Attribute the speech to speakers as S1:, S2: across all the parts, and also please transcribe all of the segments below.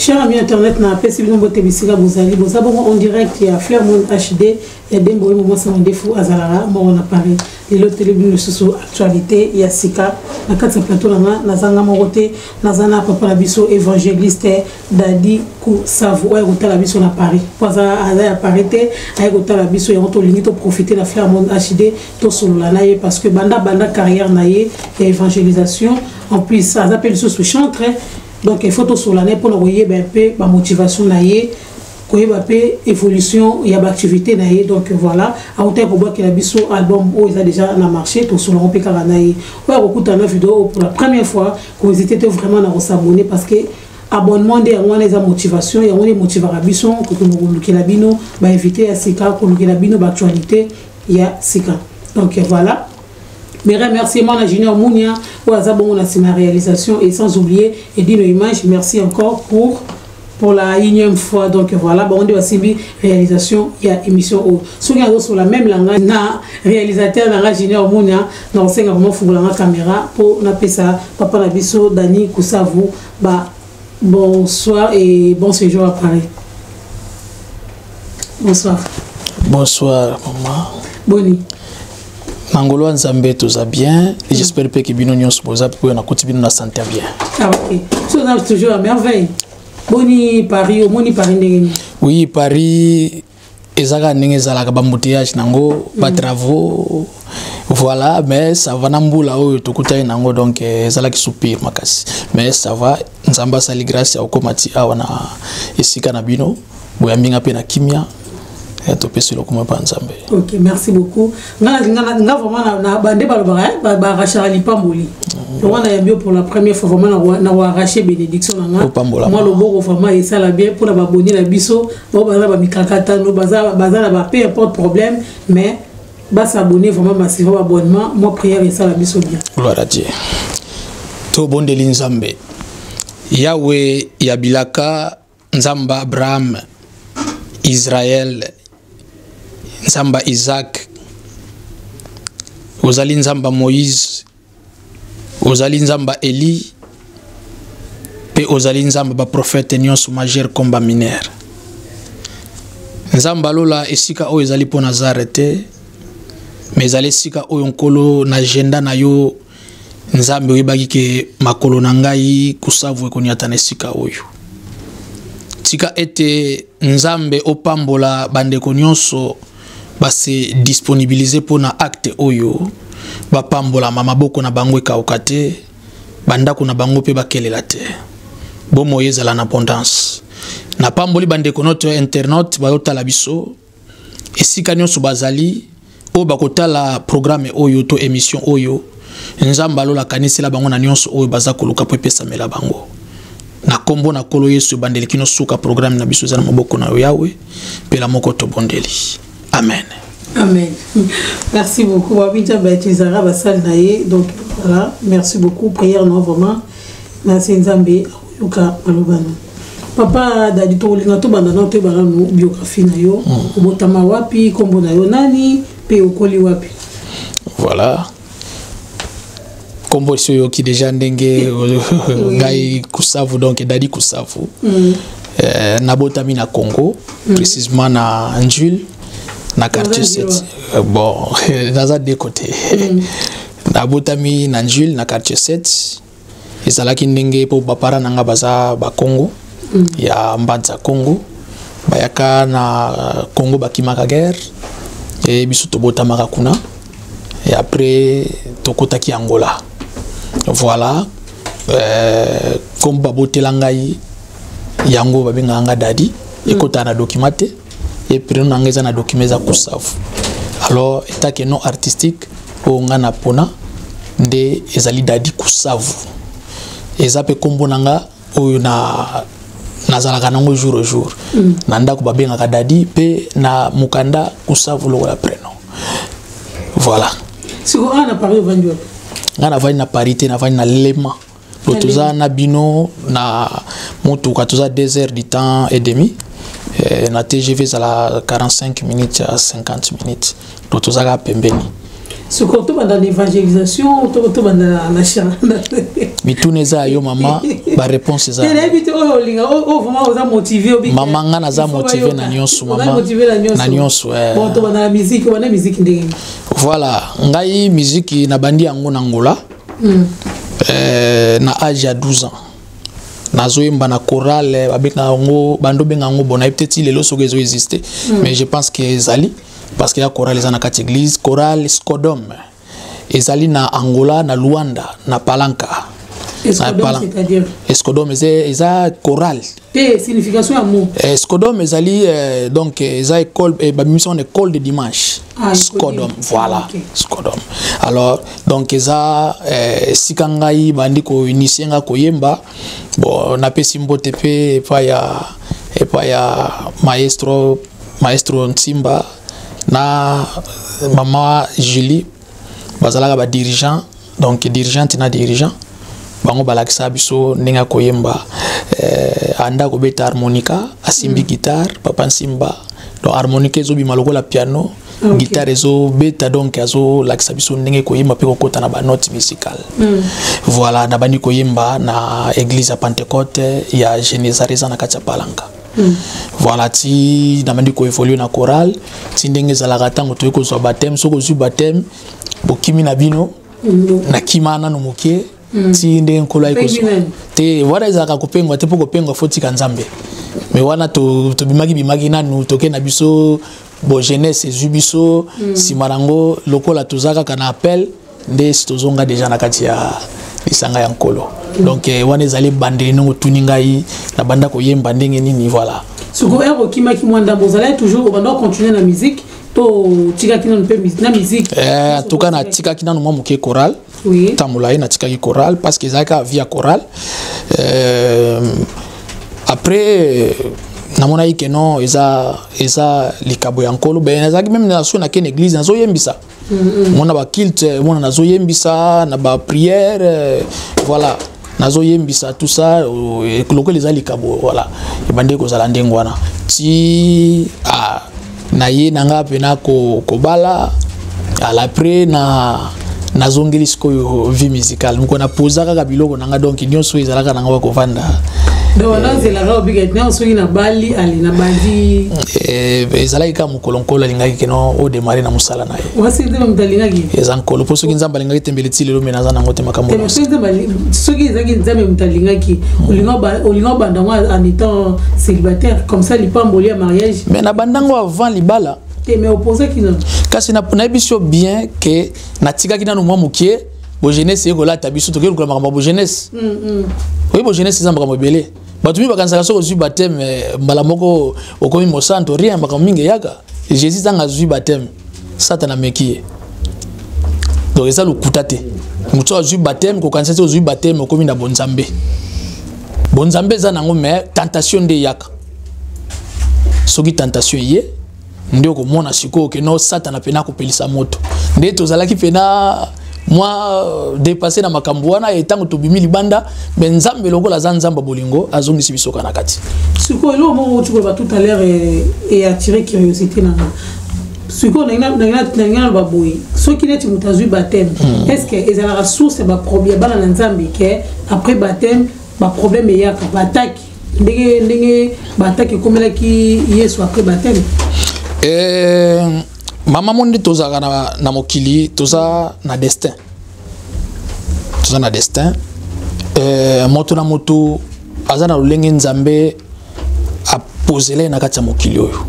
S1: Cher ami internet, na apesi bino mbote bisika bozali, boza bongo en direct ya Fleur Monde HD ya Dembo oyo mwasi mandefu azalaka moko na Paris. Lelo tele bino lisusu actualité ya sika na kati ya plateau na nga, naza nga moko te, naza na papa na biso évangéliste Dadi Kusavu oyo kotala biso na Paris. Po aza aza ya Paris te, aye kotala biso yango tolingi to profiter na Fleur Monde HD tosolola na ye parce que banda banda carrière na ye ya évangélisation, en plus aza pe lisusu chantre. Donc il faut tosolola na ye mpona koyeba mpe bamotivation na ye, koyeba mpe évolution ya baactivité na ye. Donc voilà, autaki kobwakela biso album oyo eza déjà na marché, tosololango mpe kaka na ye. Oyo akokutana na video oyo pour la première fois, kohésite te vraiment na kosabonner, parce que abonnement nde yango wana eza motivation, yango nde motivaka biso kokende kolukela bino bainvité ya sika, kolukela bino baactualité ya sika. Donc voilà, mes remerciements à Junior Mounia oyo aza bongo na nsima réalisation, et sans oublier Edino Image, merci encore pour la énième fois. Donc voilà, bon, on basimbi réalisation ya émission oyo. Soki azosola même langa na réalisateur nanga Junior Mounia, na kosenga vraiment fungolanga caméra mpo napesa papa na biso Dani Kusavu ba bonsoir et bon séjour à Paris. Bonsoir.
S2: Bonsoir maman.
S1: Boni?
S2: Na ngolo ya Nzambe toza bien. J'espère mpe ke bino nyonso boza mpe oyo nakuti bino na santé bien.
S1: Ah ok, so oza toujours à merveille. Boni Paris? Omoni Paris ndenge nini?
S2: Oui, Paris eza kaka ndenge ezalaka, baembouteillage nango, batravaux, voilà. Mais ça va, na mbula oyo tokutani nango, donc ezalaki soupir makasi, mais ça va. Nzambe asali grâce ya kokóma ti awa na esika na bino, boyambi nga mpe na kimia, topesi lokumu mpa Nzambe.
S1: Ok, merci beaucoup. Nga vraiment na bande balobaka baarrachaka lipamboli wana, yambi yo pour la première fois, vraiment na koarrache bénédiction na nga. Mwa loboko vraiment esala bien mpona baboni na biso bao baza bamikakatano, baza na ba peu importe problème, mais basabonner vraiment massivement, abonnement, mwa prière esala biso bien.
S2: Gloire à Dieu. Tobondeli Nzambe Yawe ya bilaka, Nzambe Abraham, Israel, Nzambe Isaac, ozali Nzambe Moïse, ozali Nzambe Eli mpe ozali Nzambe baprofete nyonso, majeur comme bamineur. Nzambe alola, esika oyo ezali mpo na zare te, me ezali esika oyo, Nkolo, na agenda na yo, Nzambe, oyebaki ke makolo na ngai Kusavu ekoniata na esika oyo. Tika ete, Nzambe, opambola bandeko nyonso base disponibilize mpo na acte oyo, bapambolama, maboko na bango ekauka te, bandako na bango mpe bakelela te, bomoi ezala na abondance. Napamboli bandeko noto internaute bazotala biso esika nyonso bazali, oyo bakotala programme oyo to émission oyo. Nzambe alola, kanisela bango na nyonso oyo baza koluka mpo epesamela bango na nkombo na Nkolo Yesu. Ebandeli kino suka, programme na biso eza na maboko na yo, Yawe. Mpela moko tobondeli, amen.
S1: Amen. Merci beaucoup. Babi Nzambe utilisera basali na ye. Donc voilà, merci beaucoup. Prière non vraiment. Merci, Nzambe akoyoka maloba na. Papa Dadi, tokolinga tobanda nano, toyeba nano biographie na yo. Obotama wapi, nkombo na yo nani, mpe okoli wapi?
S2: Voilà, nkombo esi oyoki déjà ndenge ngai Kusavu, donc Dadi Kusavu. Nabotami na Congo, précisément na Njul, na quartier 7. Bon, naza deux côtés. Nabotami na Njul, na quartier 7. Ezalaki ndenge mpo bapara na nga baza bakongo ya Mbanza Congo, bayaka na Congo, bakimaka guerre e biso tobotamaka kuna et après tokotaki Angola. Voilà, comme babotela ngai yango, babengaka nga Dadi. Ekotaka na document te e prénom na ngai eza na document, eza Kusavu. Alors etake nom artistique oyo nga na pona nde ezali Dadi Kusavu. Eza mpe nkombo na nga oyo na nazalaka nango jour au jour. Na ndako babengaka Dadi, mpe na mokanda Kusavu lokola prénom. Voilà.
S1: Sikoyo awa na Paris ovandi wapi?
S2: Ngai navandi na Paris te, navandi na Lema. Po toza na bino na motuka, toza 2 heures du temps et demi. Na TGV ezala 45 minutes à 50 minutes, donc tozalaka pembeni.
S1: Sikoyo tobanda na évangélisation, tobanda na chant?
S2: Mituna eza ya yo mama, baréponse eza.
S1: Nayebi te oyo olinga, oyo vraiment oza motivé.
S2: Mama, nga naza motivé na nyonso, mama, na nyonso.
S1: Bon, tobanda na musique. Obanda musique ndenge?
S2: Voilà, ngai musique nabandi yango na Ngola na age ya 12 ans. Nazoyemba na chorale, babengaka yango, bando benga yango, bon, nayebi te ti lelo soki ezo existe, mais je pense que ezali, parce que ya chorale eza na kati église, chorale Scodom, ezali na Angola, na Luanda, na Palanka. Escodom eza chorale.
S1: Te, signification ya mot?
S2: Scodom ezali donc eza école, babimisi wana école de dimanche. Ah, Scodom, voilà, okay. Scodom, alors donc eza esika ngai bandi koinitier nga koyemba. Bon, napesi mbote mpe epai ya maestro Ntimba na mama Julie, bazalaka badirigeant, donc dirigeante na dirigeant. Bango balakisa biso ndenge ya koyemba. Anda kobeta harmonica, asimbi guitare, papa Nsimba, donc harmonica ezobima lokola piano, guitare ezobeta, donc azolakisa biso ndenge koyemba mpe kokota na banote musicale. Voilà, nabandi koyemba na église ya Pentecôte ya Genesare, eza na kati ya Palanka. Voilà, ti nabandi koévoluer na chorale, ti ndenge ezalaka ntango toyei kozwa baptême. Soki ozwi baptême, bokimi na bino. Nakima nano moke ti ndenge Nkolo ayi te. Wana ezalaka kopengwa te, mpo kopengwa fo tika Nzambe. Mais wana tobimaki bimaki nanu, toke na biso bo jeunesse ezwi biso. Nsima nango, lokola toza kaka na appel, nde tozonga déjà na kati ya lisanga ya Nkolo. Donc wana ezali bandeli ndenge otuni ngai nabanda koyemba ndenge nini, voilà.
S1: Sikoyo ere okimaki mwa ndambo, ozalaki toujours, obanda ocontinue na musique to otikaki nanu mpe na musique?
S2: En tout cas natikaki nanu mwa moke chorale. Ntango molai natikaki chorale parce que ezalaki kaka vie ya chorale. Après namonaki ke non, eza likabo ya Nkolo. Be nazalaki même na so nakende église, nazoyembisa mona baculte, mona nazoyembisa na baprière, voilà, nazoyembisa tout ça, lokola eza likabo. Voilà, ebandi kozala ndenge wana ti na ye na nga mpena kobala. Après na nazongeli sikoyo vie musicale moko, napoza kaka biloko na nga, donc nyonso ezalaka na nga bakovanda.
S1: Donc nazelaka obika na soki nabali ale nabandi.
S2: Ezalaki kaka mokolo Nkolo alingaki keno odémarrer na mosala na ye.
S1: Wasi nzambe moto alingaki?
S2: Eza Nkolo, mpo soki Nzambe alingaki, tembele ti lelo me naza nango te makambo.
S1: Soki ezalaki Nzambe moto alingaki, olinga obanda ngo en étant célibataire, comme ça lipamboli ya mariage?
S2: Mais nabandango avant libala.
S1: Te, mais opposaki nano.
S2: Kasi nayebi so bien ke natikaki nano mwa mokie bojeunesse ekolata biso, tokoki lukola makambo ya bojeunesse. Oyebi, bojeunesse eza makambo ebele. Bato mingi bakanisaka soki ozwi baptême, mbala moko okomi mosanto. Rien, makambo mingi eyaka. Jésus ntango azwi baptême, Satana ameki ye. Donc eza lokuta te. Moto azwi baptême, kokanisa te ozwi baptême okomi na bonzambe. Bonzambe eza nango, mais tentation nde eyaka. Soki tentation eye, nde okomona sikoyo ke no, Satana mpena akopelisa moto. Nde tozalaki mpena mwa dépassé na makambo wana. Etango tobimi libanda, me Nzambe lokola aza Nzambe bolingo, azongisi biso kaka na kati.
S1: Sikoyo eloko moko outi koloba tout à l'heure eattirer curiosité na nga. Sikoyo nalingi naloba boye: soki neti moto azwi baptême, est ce que ezalaka source ya baproblème bana na Nzambe ke après baptême baproblème eyaka, baattaque, ndenge baattaque ekomelaki Yesu après baptême?
S2: Mama, mo nde tozalaka na mokili, toza na destin, toza na destin. Moto na moto aza na lolenge Nzambe apozela ye na kati ya mokili oyo.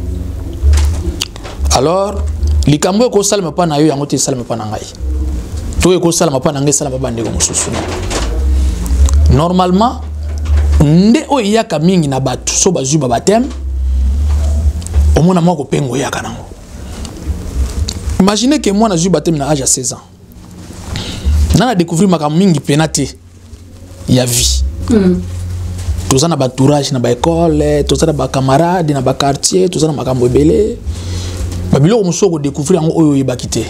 S2: Alors likambo oyo ekosalema mpa na yo, yango te esalema mpa na ngai, to ekosalema mpa na ngai, esalema bandeko mosusu. Normalement nde oyo eyaka mingi na bato so bazwi babaptême, omona mwa kopengo eyaka nango. Imagine ke mwana azwi baptême na age ya 16 ans, na découvrir makambo mingi pena te ya vie. Toza na baentourage na baekole, toza na bacamarade na baquartier, toza na makambo ebele, babiloko mosusu okodécouvrir yango oyo oyebaki te.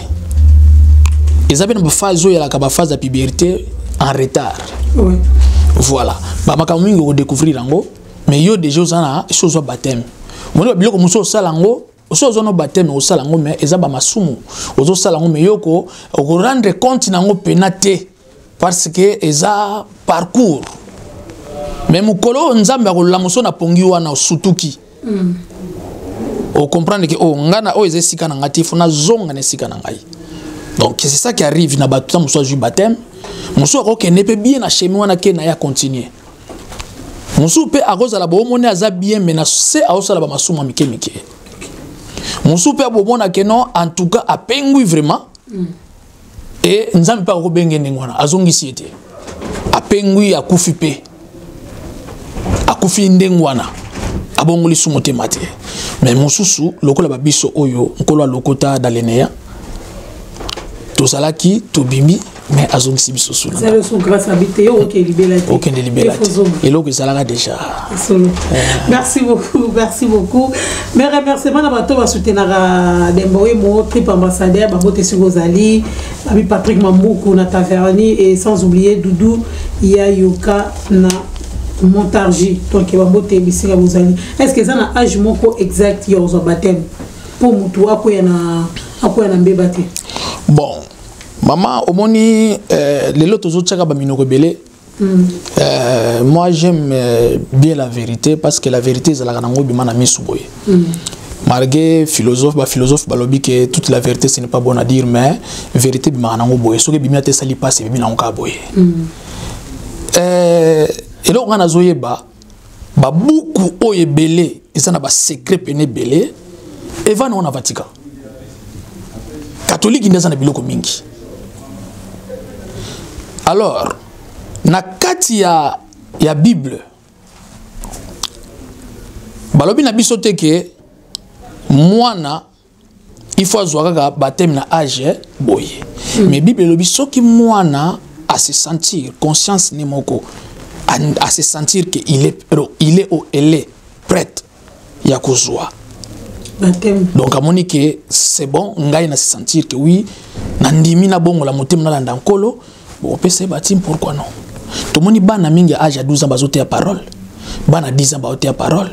S2: Eza mpe na baphase oyo eyalaka baphase ya puberté en retard. Voilà, bamakambo mingi okodécouvrir yango, mais yo déjà oza na esi ozwa baptême, omoni babiloko mosusu osala yango. Oso ozo no baptême osala yango, mais eza ba masumu ozosala yango, mais yoko okorendre compte na yango pena te, parce que eza parcours. Mais mokolo oyo Nzambe akolamuso na pongi wana, osutuki, ocomprendre ke oh, nga na oyo eza esika na ngai te, fo nazonga na esika na ngai. Donc c'est ça qui arrive na bato. Ta mosusu azwi baptême, mosusu akokende mpe bien na chemin wana, ke na ye acontinue. Mosusu mpe akozala boomoni aza bien, mais na se aosala bamasumu ya mike mike. Mosusu mpe abomona ke non, en tout cas apengwi vraiment, e Nzambe mpe akokobenge ndenge wana, azongisi ye te. Apengwi, akufi mpe akufi ndenge wana, abongoli su motema te. Mais mosusu lokola babiso oyo Nkolo alokota daleneya, tozalaki, tobimi, mais azongisi biso su. Okende libela te, eloko ezalaka déjà.
S1: Merci beaucoup, merci beaucoup. Mais remerciement na bato basoutenaka Demboemo Trip Ambassadeur, bango te soki ozali babi Patrick Mambuku na Taverni, et sans oublier Doudou ya Yoka na Montargie. Donc bango te bisika bozali. Est ce que eza na âge moko exact ya kozwa baptême mpo motu akwea na mbeba te?
S2: Bon, mama, omoni, lelo tozotiaka baminoko ebele. Moi j'aime bien la vérité, parce que la vérité ezalaka nango ebima na misu boye. Malgré philosophe, baphilosophe balobi que toute la vérité, ce n'est pas bon à dire, mais vérité ebimaka nango boye. Soki ebimi ate, esali mpasi, ebimi nango kaka boye. Eloko ngai nazoyeba, babuku oyo ebele eza na basecret pene ebele evanda ngo na Vatican catholique, nde eza na biloko mingi. Alors na kati ya Bible, balobi na biso te ke mwana il faut azwa kaka baptême na âge boye. Mais Bible elobi soki mwana a se sentir conscience ne moko, a se sentir que il est ou elle est prête ya kozwa
S1: baptême.
S2: Donc amoni ke c'est bon, ngai na se sentir que oui, nandimi, nabongola motema, nalanda Nkolo, bokopesa ye baptême, pourquoi non? Tomoni bana mingi ya âge ya 12 ans bazoteya parole, bana 10 ans bazoteya parole.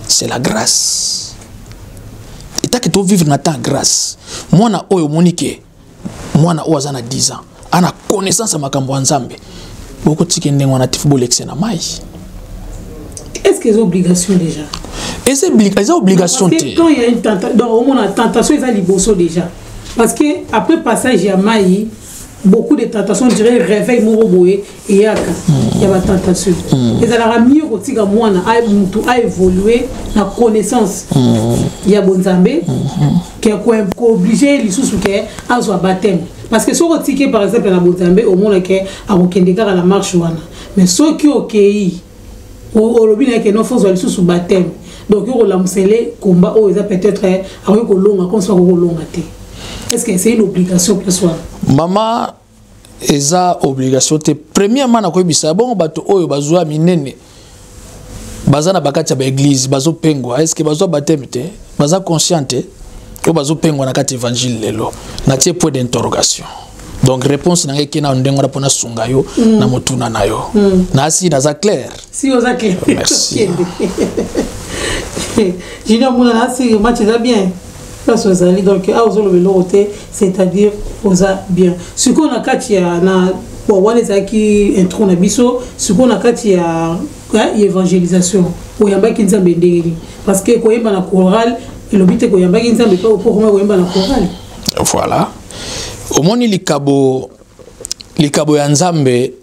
S2: C'est la grâce etake tovivre na temps ya grâce. Mwana oyo omoni ke mwana oyo aza na 10 ans, ana connaissance ya makambo ya Nzambe, bokotika ndenge wana te, fo bolekise na mai.
S1: Est-ce que c'est obligation déjà?
S2: Eza obligation
S1: Parce que
S2: te.
S1: quand il y a une tentation, donc au moins tentation eza liboso déjà, parce que après passage ya mai, beaucoup de tentations, on dirait réveil moko boye eyaka ya batentation. Ezalaka mieux kotika mwana mutu aévolue na connaissance ya bonzambe ke koobliger lisusu ke azwa baptême, parce que soki otiki par exemple na bonzambe, omona ke akokende kaka na marche wana. Mais soki okei, olobi na ye ke non, fozwa lisusu baptême, donc okolamusele komba oyo eza peut-être akoki kolonga comme soki akoki kolonga te. Est ce que c'est une obligation place wana?
S2: Mama, eza obligation te. Premièrement, nakoyebisa bongo, bato oyo bazwa minene, baza na bakati ya baeglise, bazopengwa, est ce que bazwa baptême te? Baza conscient te? Oyo bazopengwa na kati évangile lelo, natie point d'interrogation. Donc réponse na ngai eke na ndenge wana mpona sunga yo na motuna na yo. Nasi naza clair.
S1: Si, oza clair.
S2: Merci.
S1: Junior Muna, nasi match eza bien place ozali. Donc awa ozoloba eloko te, c'est-à-dire oza bien. Sikoyo na kati ya na bon, wana ezalaki intro na biso. Sikoyo na kati ya évangélisation, oyambaki Nzambe ndenge nini? Parce que koyemba na chorale elobi te koyambaki Nzambe mpe okokoma koyemba na chorale.
S2: Voilà, omoni, likabo ya Nzambe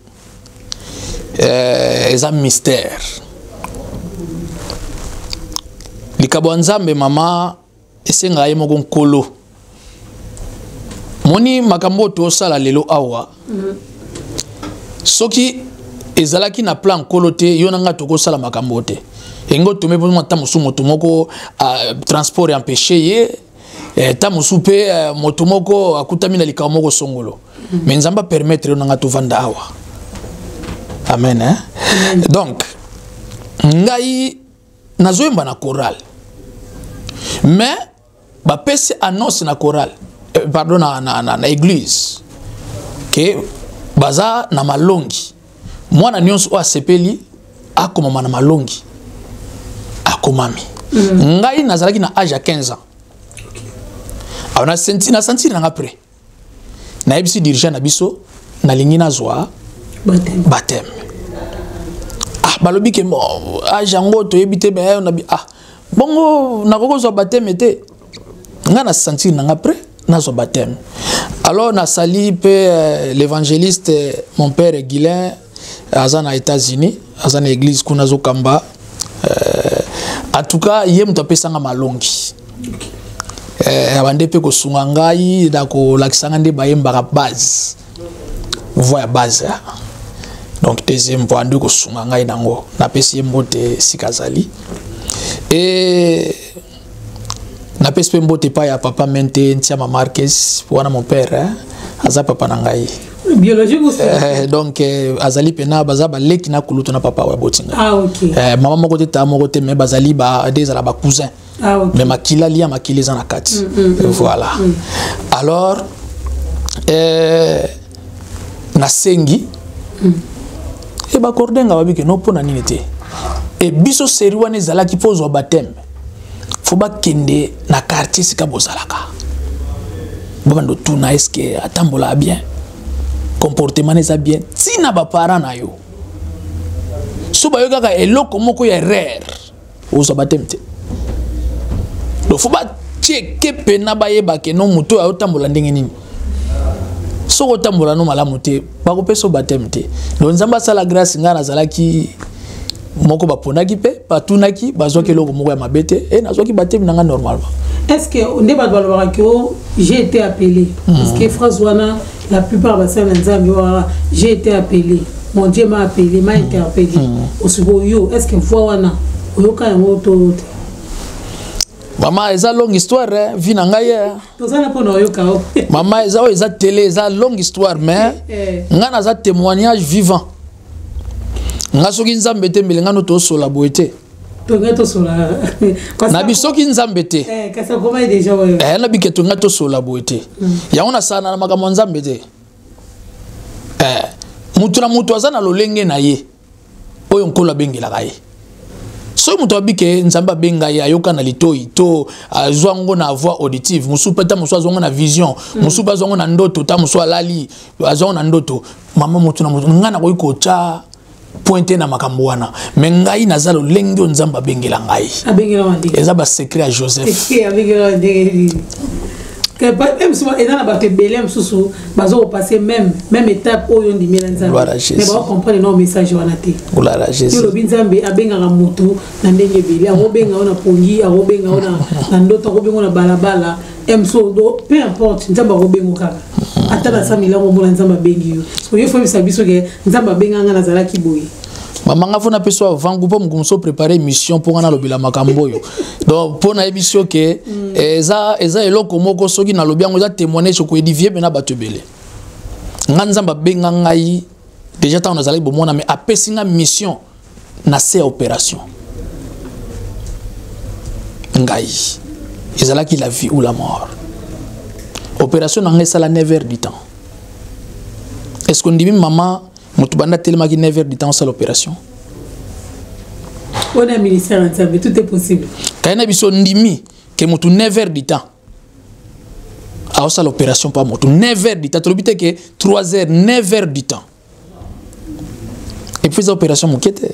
S2: eza mystère. Likabo ya Nzambe, mama, esengaka ye moko Nkolo. Moni makambo oyo tosala lelo awa, soki ezalaki na plan Nkolo te, yo na ngai tokosala makambo te. Engo tome mpo ata mosusu moto moko transport empêché ye, ta mosusu mpe moto moko akutami na likambo moko songolo. Mais Nzambe apermettre yo na ngai tovanda awa. Amen, hein? Amen. Donc ngai nazoyemba na chorale, mais bapesi annonce na chorale, pardon, na église ke baza na malongi, mwana nyonso oyo asepeli akomama na malongi, akomami. Ngai nazalaki na âge ya 15 ans. Alors na sentir nanga prêt. Nayebisi dirigeant na biso, nalingi nazwa
S1: baptême.
S2: Baptême. Ah, balobi ke bon, âge yango toyebi te, mais na bi ah bongo nakoki kozwa baptême te. Nga na sentir nanga prêt, nazwa baptême. Alors nasali mpe l'évangéliste mon père Guilain, aza na États-Unis, aza na église kuna, azokamba. En tout cas, ye moto apesanga malongi. Abande mpe kosunga ngai na kolakisa nga nde bayembaka base, voix ya base. Donc deuxième voix nde kosunga ngai nango. Napesi ye mbote esika azali e napesi mpe mbote epai ya papa Mente Ntiama Marques wana, mon père, hein? Aza papa na ngai.
S1: Biologique ou
S2: donc azali pena, baza baleki na kulutu na papa oyo aboti ngai.
S1: Ah, ok.
S2: Mama moko te, tata moko te, mais bazali ba nde ezala bacousin.
S1: Ah, ok.
S2: Mais makila lia makila eza na kati. Voilà. Alors nasengi e baaccorde nga, babi ke no, mpo na nini te. E biso série wana ezalaki mpo ozwa baptême, faut bakende na quartier esika bozalaka, babanda otuna est-ce atambolaka bien, comportement eza bien, ntina baparent na yo. So bayoki kaka eloko moko ya erreur, ozwa baptême te. Donc faut bacheke mpena, bayeba ke no, moto oyo azotambola ndenge nini. Soki otambola no malamu te, bakopesa baptême te. Donc Nzambe asala grâce, ngai nazalaki moko baponaki mpe batunaki, bazwaki eloko moko ya mabe te e nazwaki baptême na ngai normalement.
S1: Est ce que nde bato balobaka ke o j'ai été appelé, parce que phrase wana, la plupart basali na Nzambe wana, j'ai été appelé, mon Dieu m'a appelé, m'a interpellé. Osikoyo yo, est ce que voix wana oyoka yango to te?
S2: Mama, eza longue histoire, eh? Vie na ngai, eh.
S1: Toza na mpona oyoka o.
S2: Mama, eza oyo eza télé, eza longue histoire, mais ngai naza témoignage vivant. Nga soki Nzambe te, mbele ngai no tosola boye te.
S1: Tongai tosola.
S2: Na bi soki Nzambe te.
S1: Kasi akomai déjà oyo.
S2: Na bi ke tongai tosola boye te. Yango nasala na makambo ya Nzambe te. Mutu na mutu aza na lolenge na ye oyo Nkolo abengelaka ye. Soki moto abi ke Nzambe abenga ye, ayoka na litoi to azwa yango na voix auditive, mosusu mpe ta mosusu azwa yango na vision, mosusu mpe azwa yango na ndoto, ta mosusu alali azwa yango na ndoto. Mama, motu na motu, ngai nakoki kotya pointe na makambo wana, mais ngai naza lolenge oyo Nzambe abengela ngai.
S1: Abengela wa ndenge?
S2: Eza basecret ya Joseph.
S1: Abengela wa ndenge nini? Eza na bato ebele mosusu baza kopasser même étape oyo ondimela Nzambe,
S2: Gloire à Jésus.
S1: mais bakocomprendre nao message wana te.
S2: Gloire à Jésus.
S1: Olobi Nzambe abengaka motu na ndenge ebele, akobenga yo na pongi, akobenga yo na ndoto, akobenga yo na balabala, mso, peu importe, Nzambe akobenga kaka. Ata na sa milango omona Nzambe abengi yo. So yo faut yebisa biso ke Nzambe abenga nga, nazalaki boye.
S2: Mama, nga faut napesa avant mpo moku mosu préparer mission mpo nga nalobela makambo oyo. Donc mpo nayebi so ke eza eloko moko, soki nalobi yango, eza témoignage koédifier mpe na bato ebele. Nga Nzambe abenga ngai déjà ntango nazalaki bomona, mais apesi nga mission na se ya opération. Ngai ezalaki la vie ou la mort. Opération na ngai esala 9 heures du temps. Est ce que ondimi, mama, moto banda atelemaki 9 heures du temps osala opération?
S1: Wana ministère ya Nzambe, tout est possible.
S2: Kai na biso ndimi ke motu 9 heures du temps aosala opération mpa motu 9 heures du temps, tolobi te ke 3 heures, 9 heures du temps. Et puis eza opération moke te.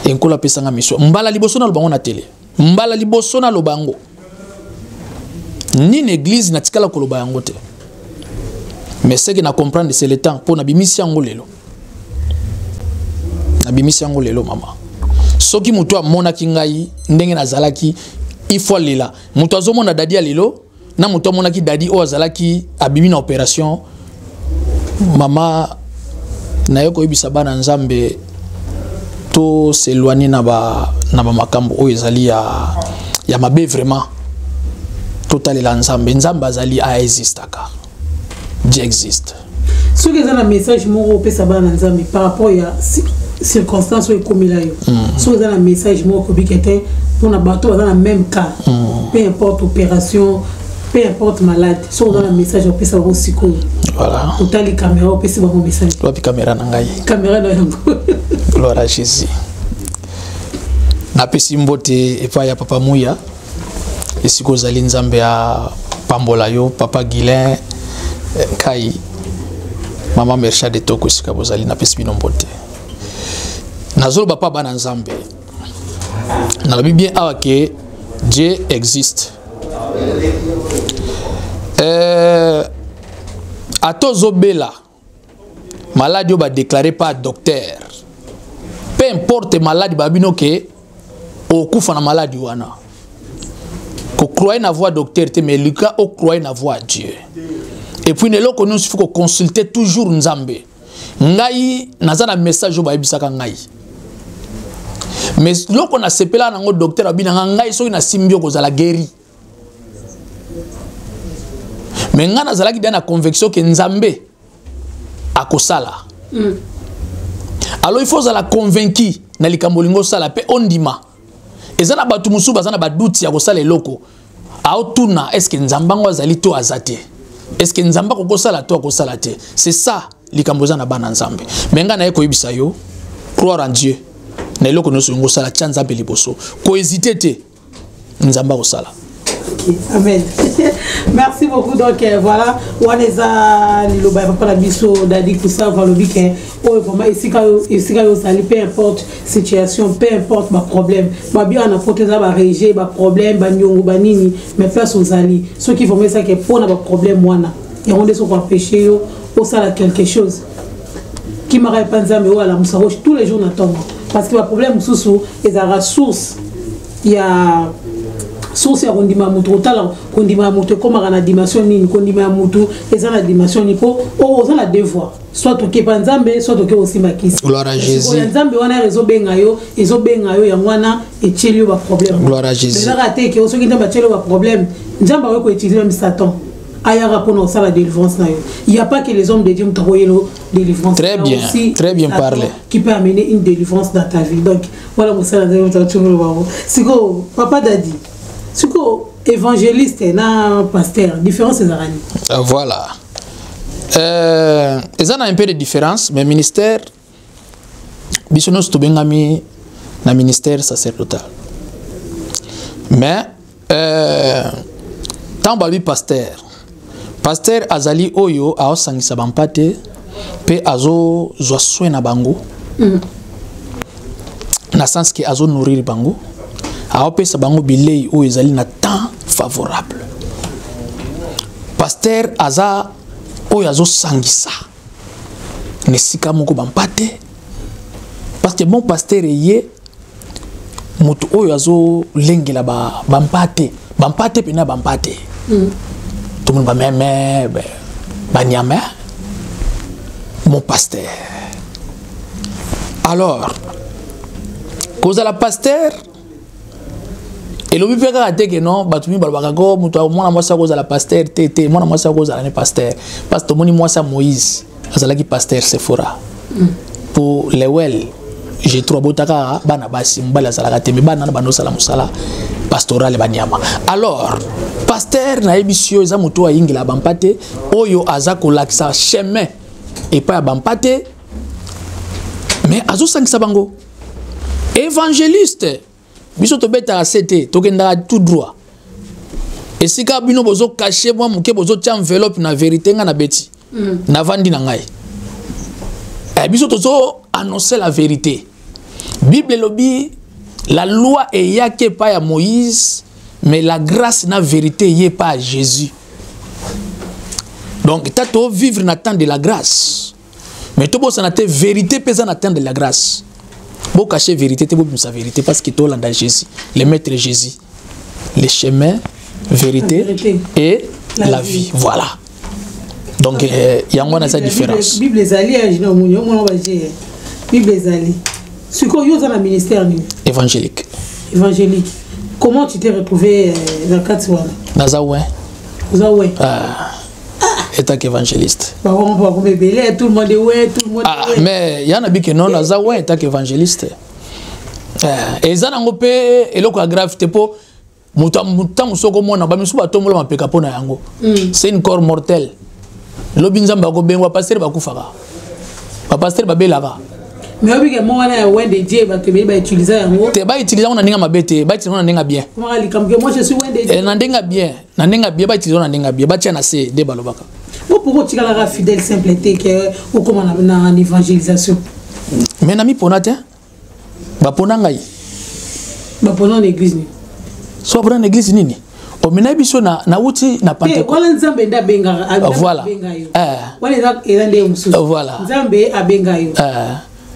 S2: Enkolo apesanga mission mbala liboso naloba yango na télé, mbala liboso naloba yango nini église, natikala koloba yango te. Mais ce que na comprendre, c'est le temps mpo nabimisi yango lelo, nabimisi yango lelo. Mama, soki moto amonaki ngai ndenge nazalaki, il faut alela. Moto azomona Dadi ya lelo na moto amonaki Dadi oyo azalaki abimi na opération. Mama, naye koyebisa bana Nzambe to s'éloigner na bamakambo oyo ezali ya mabe. Vraiment, totalela Nzambe. Nzambe azali, aexistaka, Dieu existe.
S1: Soki eza na message moko opesa bana na Nzambe par rapport ya circonstance oyo ekomela yo, soki eza na message moko kobika te mpona bato baza na même cas, peu importe opération, peu importe malade, soki oza na message opesa bango sikoyo.
S2: Voilà.
S1: Otali caméra, opesi bango message.
S2: Wapi caméra na ngai?
S1: Caméra na yango.
S2: Gloire à Jésus. Napesi mbote epai ya papa Muya. Esika ozali, Nzambe apambola yo. Papa Guilin Kai, mama Mercha de Toko, esika bozali, napesi bino mbote. Nazoloba pa bana Nzambe, nalobi bien awa ke Dieu existe. Ata ozobela maladi oyo badéclaré par docteur, peu importe maladi babino ke okufa na maladi wana, kocroire na voix docteur te, mais luka ocroire na voix Dieu. Et puis na eloko nyonso, faut koconsulter toujours Nzambe. Ngai naza na message oyo bayebisaka ngai, mais loko nasepelaka nango, docteur abinanga ngai soki nasimbi yo kozala guéri, mais ngai nazalaki da na conviction ke Nzambe akosala. Alors il faut ozala convaincu na likambo olingi osala mpe ondima. Eza na bato mosusu baza na badoutes ya kosala eloko, aotuna: est ce que Nzambe yango azali to aza te? Est ce que Nzambe akokosala to akosala te? C'est ça likambo eza na bana Nzambe. Mais ngai naye koyebisa yo, croire en Dieu na eloko nyonso olingi osala, tia Nzambe liboso, kohésite te, Nzambe akosala.
S1: Ok, amen. Merci beaucoup. Donc voilà, wana eza liloba ya papa na biso Dadi Kusava. Alobi ke oyo vraiment esika oyo ozali, peu importe situation, peu importe baproblème, babi wana poto eza barejet, baproblème, baniongo, banini, mais place ozali, soki vraiment ezaki mpona baproblème wana, yango nde soki empêche yo osala quelque chose, kimaka epa Nzambe oyo alamusaka tous les jours na ntongo, parce que baproblème mosusu ezalaka source ya kondima ya motu. Kotala kondima ya motu ekomaka na dimension nini, kondima ya motu eza na dimension nini, mpo oyo oza na devoir, soit okepa Nzambe, soit oke kosimba kisi.
S2: Gloire à Jésus.
S1: Ya Nzambe wana ezobenga yo, ezobenga yo, yango wana etieli yo baproblème.
S2: Gloire à Jésus.
S1: Ezaka te ke soki Nzambe atieli yo baproblème, Nzambe akoki koutiliser même Satan ayaka mpona kosala délivrance na yo. Il y a pas que les hommes de Dieu moto akoyelo délivrance.
S2: Très bien,
S1: aussi,
S2: très bien
S1: Satan
S2: parlé.
S1: Qui peut amener une délivrance dans ta vie. Donc voilà, mosala Nzambe moto atungolo bango. Sikoyo papa Dadi, sikoyo évangéliste na pasteur, différence ezalaka nini?
S2: Voilà, eza na un peu de différence, mais ministère, biso nyonso tobengami na ministère sacerdotal. Mais ntango balobi pasteur, pasteur azali oyo aosangisa bampate mpe azozwa soin na bango, na sens ke azonourrir bango, aopesa bango bilei oyo ezali na temps favorable. Pasteur aza oyo azosangisa na esika moko bampate, parce que bon pasteur eye moto oyo azolengela bampate, bampate mpena bampate. Tomoni bameme, banyama, mon pasteur. Alors kozala pasteur elobi mpe kaka te ke non, bato mingi balobaka ko moto mwana mwasi akozala pasteur te. Te, mwana mwasi akozala ne pasteur, parce que tomoni mwasi ya Moïse azalaki pasteur, Sephora. Po Lewel Jetro abotaka bana basi, mobali azalaka te, mais bana wana bandosala mosala pastoral, banyama. Alors pasteur, nayebisi yo, eza moto oyo ayingela bampate, oyo aza kolakisa chemin epai ya bampate, mais azosangisa bango. Évangéliste, biso tobetaka se te, tokendaka tout droit. Esika bino bozocacher mwa moke, bozotia enveloppe na vérité, ngai na beti. Navandi na ngai, biso tozo annoncer la vérité. Bible elobi la loi eyaki epai ya Moïse, mais la grâce na vérité eye epai ya Jésus. Donc ta tovivre na temps de la grâce, mais tobosana te, vérité mpe eza na temps de la grâce. Bocacher vérité te, bobimisa vérité, parce que tolanda Jésus, le maître Jésus, le chemin, vérité,
S1: vérité.
S2: Et la vie. Voilà, donc yango wana eza différence.
S1: Bible ezali ya jina omoni, omona baje Bible ezali. Sikoyo yo oza na ministère nini?
S2: Évangélique.
S1: Évangélique. Comment tu t'es retrouvé na kati wana?
S2: Naza ouais.
S1: Oza ouais?
S2: Ah, étant qu'évangéliste.
S1: Bango mpo bakoma ebele, tout le monde est ouais, tout le monde.
S2: Ah, mais ya na bike non, naza ouais étant qu'évangéliste. Eza nango mpe eloko ya grave te, mpo moto ntango soki omona bamisusu batombola mapeka mpo na yango. C'est une corps mortel. Lobi Nzambe akobengwa, pasteur bakufaka, bapasteur babelaka.
S1: Mais oyebi ke mo wana ya oint de Dieu, bato ebele bautilize yango.
S2: Te, bautilize yango na ndenge mabe te, bautilize yango na ndenge bien.
S1: Komaka likambo ke moi je suis oint de Dieu.
S2: Na ndenge bien, na ndenge bien, bautilize yango na ndenge bien, batia na se nde balobaka.
S1: Bo pourquoi otikalaka fidèle simple te ke okóma na évangélisation?
S2: Mais na mipona te, bapona ngai.
S1: Bapona na église nini?
S2: So bapona na église nini? Omena biso na nauti na
S1: Pentecôte. Wana Nzambe nde abengaka.
S2: Voilà.
S1: Abenga yo. Wana eza nde mosusu.
S2: Voilà.
S1: Nzambe abenga yo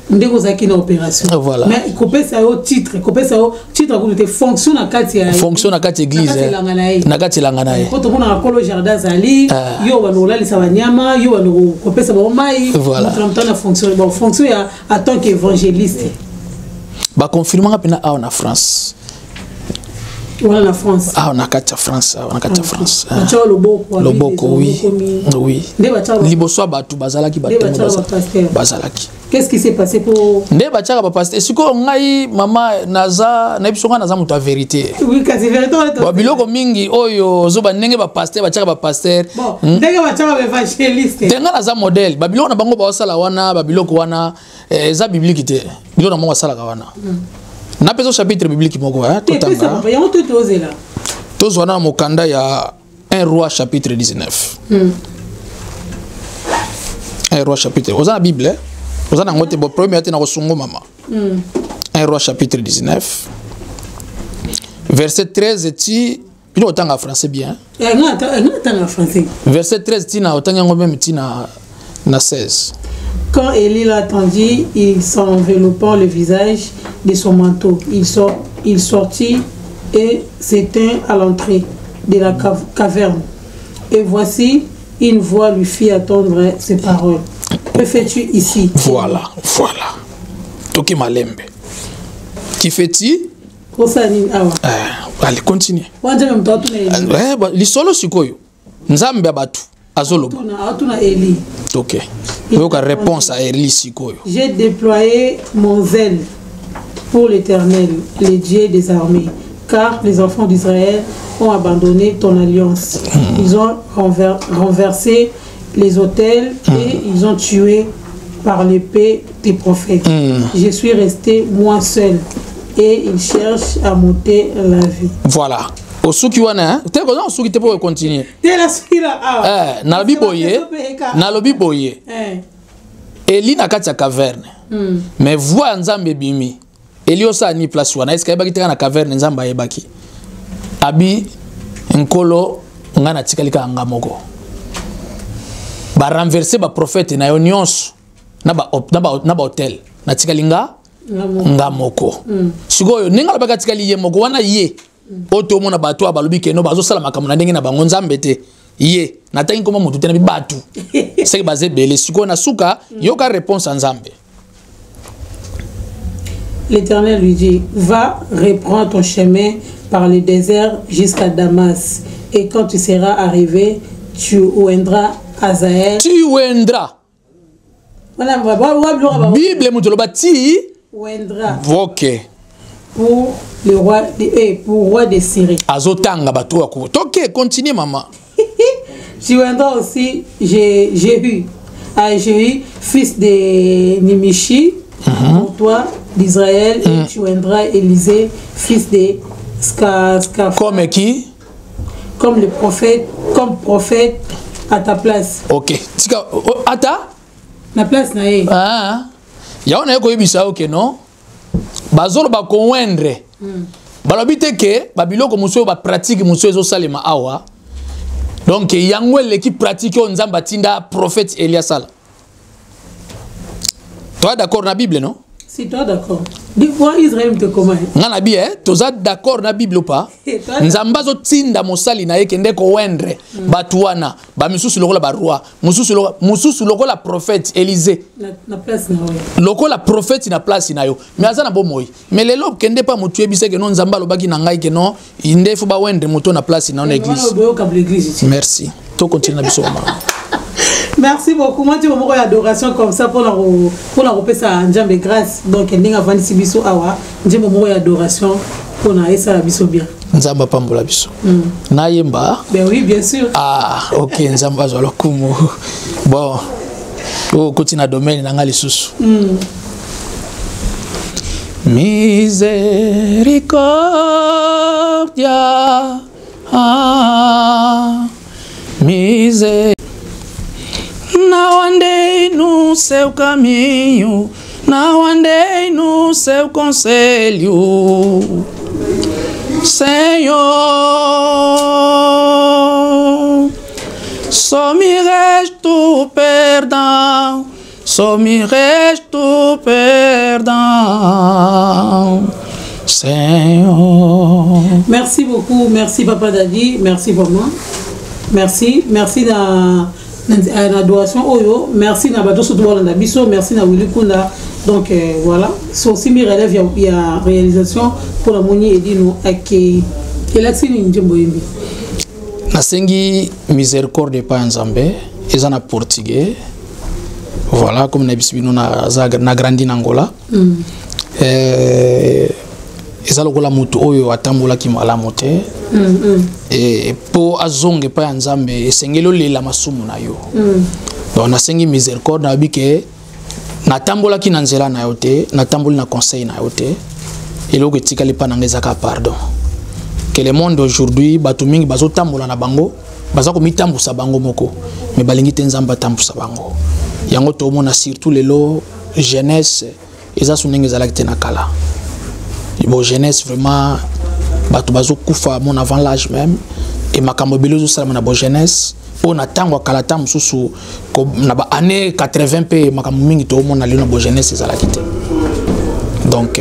S1: ndenge ozalaki na opération.
S2: Voilà.
S1: Mais kopesa yo titre, kopesa yo titre kutu te, fonction na kati ya
S2: fonction na kati église,
S1: elanga na ye.
S2: Na kati elanga na ye.
S1: Po tomonaka kolo jardin azali, yo bando kolalisa banyama, yo bando kopesa bango mai.
S2: Voilà.
S1: Moto na moto na fonction. Bon, fonction ya en tant qu'évangéliste.
S2: Baconfirmanga mpena awa na France.
S1: Wana na France?
S2: Awa na kati ya France, awa na kati ya France.
S1: Batya loboko?
S2: Loboko, oui oui.
S1: Nde batya
S2: Liboso ya bato bazalaki.
S1: Nde batyaka bapasteur.
S2: Bazalaki.
S1: Qu'est-ce qui s'est passé pour
S2: Nde batiaka bapasteur. Sikoyo ngai, mama, naza nayebi so ngai naza moto ya vérité.
S1: Oui, kasi vérité wana
S2: Ba biloko mingi oyo ozoba ndenge bapasteur batiaka bapasteur.
S1: Bon, ndenge batiaka baévangéliste.
S2: Te, ngai naza modèle. Babiloko na bango baosala wana, babiloko wana eza biblique te. Biloko na bango basalaka wana, napesa chapitre biblique moko
S1: te.
S2: Totanga.
S1: Pesa papa, yango to tozela.
S2: Tozwa na mokanda ya 1 Roi chapitre 19. 1 Roi chapitre, oza na Bible, eh? Oza nango te? Bo problème ya te, na kosungo mama. 1 Roi chapitre 19 verset 13 ti bino otanga français bien.
S1: Eh, nga atanga français.
S2: Verset 13 ti na otangi yango même ti na 16.
S1: Quand Élie l'entendit, il s'enveloppant le visage de son manteau. Il sortit et s'éteint à l'entrée de la caverne. Et voici, une voix lui fit attendre ces paroles. Que fais-tu ici?
S2: Voilà, voilà, toki malembe. Qui fais-tu?
S1: Kosala nini awa?
S2: Allez, continue.
S1: Wana Nzambe moto atuna Élie.
S2: Ba, lisolo sikoyo Nzambe ya bato azoloba.
S1: Atuna Élie.
S2: Ok, oyoka réponse à Élie sikoyo.
S1: J'ai déployé mon zèle pour l'Éternel, le Dieu des armées, car les enfants d'Israël ont abandonné ton alliance. Ils ont renversé les autels et ils ont tué par l'épée tes prophètes. Je suis resté moi seul et ils cherchent à m'ôter la vie.
S2: Voilà, osuki wana, hein? Te, koza osuki te mpo ocontinue.
S1: Te, la suki la awa.
S2: Eh, nalobi boye, nalobi boye. Eli na kati ya caverne, mais voix ya Nzambe ebimi. Eli osala ni place wana? Eske ayebaki te kaka na caverne Nzambe ayebaki? Abi Nkolo, ngai natikali kaka nga moko, barenverse baprofete na yo nyonso na baautel, natikali nga moko. Sikoyo ndenge alobaki atikali ye moko wana, ye oyo tomona bato oyo balobi keno bazosala makambo na ndenge na bango, Nzambe te. Ye natangi nkoma motu te, na bi bato seke baza ebele. Sikoyo na suka, yoka réponse ya Nzambe.
S1: L'Éternel lui dit, va, reprends ton chemin par le désert jusqu'à Damas. Et quand tu seras arrivé, tu oindras Azaël.
S2: Tu oindras.
S1: Voilà, va,
S2: Bible moto oloba ti
S1: Oindras
S2: Ok.
S1: pour le roi, pour roi de Syrie.
S2: Azotanga bato oyo ako toke. Continue, mama.
S1: Tu oindras aussi Jéhu, à Jéhu, fils de Nimishi, pour toi d'Israël, et tu oindras Élisée, fils de Scapha,
S2: Comme qui?
S1: Comme le prophète, comme prophète à ta place.
S2: Ok, tika oh, ata
S1: Na place na ye.
S2: Ah, yango naye koyebisa yo ke non, bazoloba koindre, balobi te ke babiloko mosusu oyo bapratique mosusu ezosalema awa. Donc yango eleki pratique oyo Nzambe atinda prophète Eli asala. Toza d'accord na Bible, non?
S1: Si toi d'accord. Dis-moi, Israël te comment?
S2: Nga na bi toza d'accord na Bible ou pas? Nzambe azotinda mosali na ye kende koindre bato wana, bamisusu lokola baroi, mosusu lokola prophète Élysée.
S1: Na place na yo.
S2: Lokola prophète na place na yo, mais aza na bomoi. Mais lelo kende pa motu, yebisa ke non, Nzambe alobaki na ngai ke non, nde fo baoindre moto na place na yo na église.
S1: Boyoka l'église.
S2: Merci, tocontinue na biso, mama.
S1: Merci beaucoup. Moi, tu vois, adoration comme ça pour la repesa Nzambe grâce. Donc, ndenge avandisi biso awa, nzembo moko ya adoration pour na esala biso bien.
S2: Nzambe apambola biso. Nayemba?
S1: Ben oui, bien sûr.
S2: Ah, ok. Nzambe azwa lokumu. Bon, oyo okoti na domaine na nga lisusu. Misericordia, ah, miser. Não andei no seu caminho, não andei no seu conselho, Senhor. Só me resta o perdão, só me resta o perdão, Senhor.
S1: Merci beaucoup, merci Papa Dadi, merci vraiment. Merci, merci na na adoration oyo, merci na bato surtout bolanda biso, merci na Willy Kunda. Donc voilà, so simbi relève ya, ya réalisation pour la moni edino akei. Elakisi nini nzembo yembi?
S2: Nasengi miséricorde epai ya Nzambe, eza na portugais. Voilà, comme na bisi bino na na grandi na Angola. Eza lokola moto oyo atambolaki malamu te. E po azonga epai ya Nzambe esengeli olela masumu na yo. Donc nasengi miséricorde, nayebi ke natambolaki na nzela na yo te, natamboli na conseil na yo te. Eloko etikali epai na ngai ezaka pardon. Que le monde aujourd'hui bato mingi bazotambola na bango, baza komitambusa bango moko, mais balingi te Nzambe atambusa bango. Yango tomona surtout lelo jeunesse eza su ndenge ezalaki te na kala. Bon, jeunesse vraiment bato bazokufa mon avant l'âge même, et makambo ebele ezosalama na bo jeunesse oyo na ntango ya kala, ta mosusu na ba année 80 mpe makambo mingi toomona lelo na bo jeunesse ezalaki te. Donc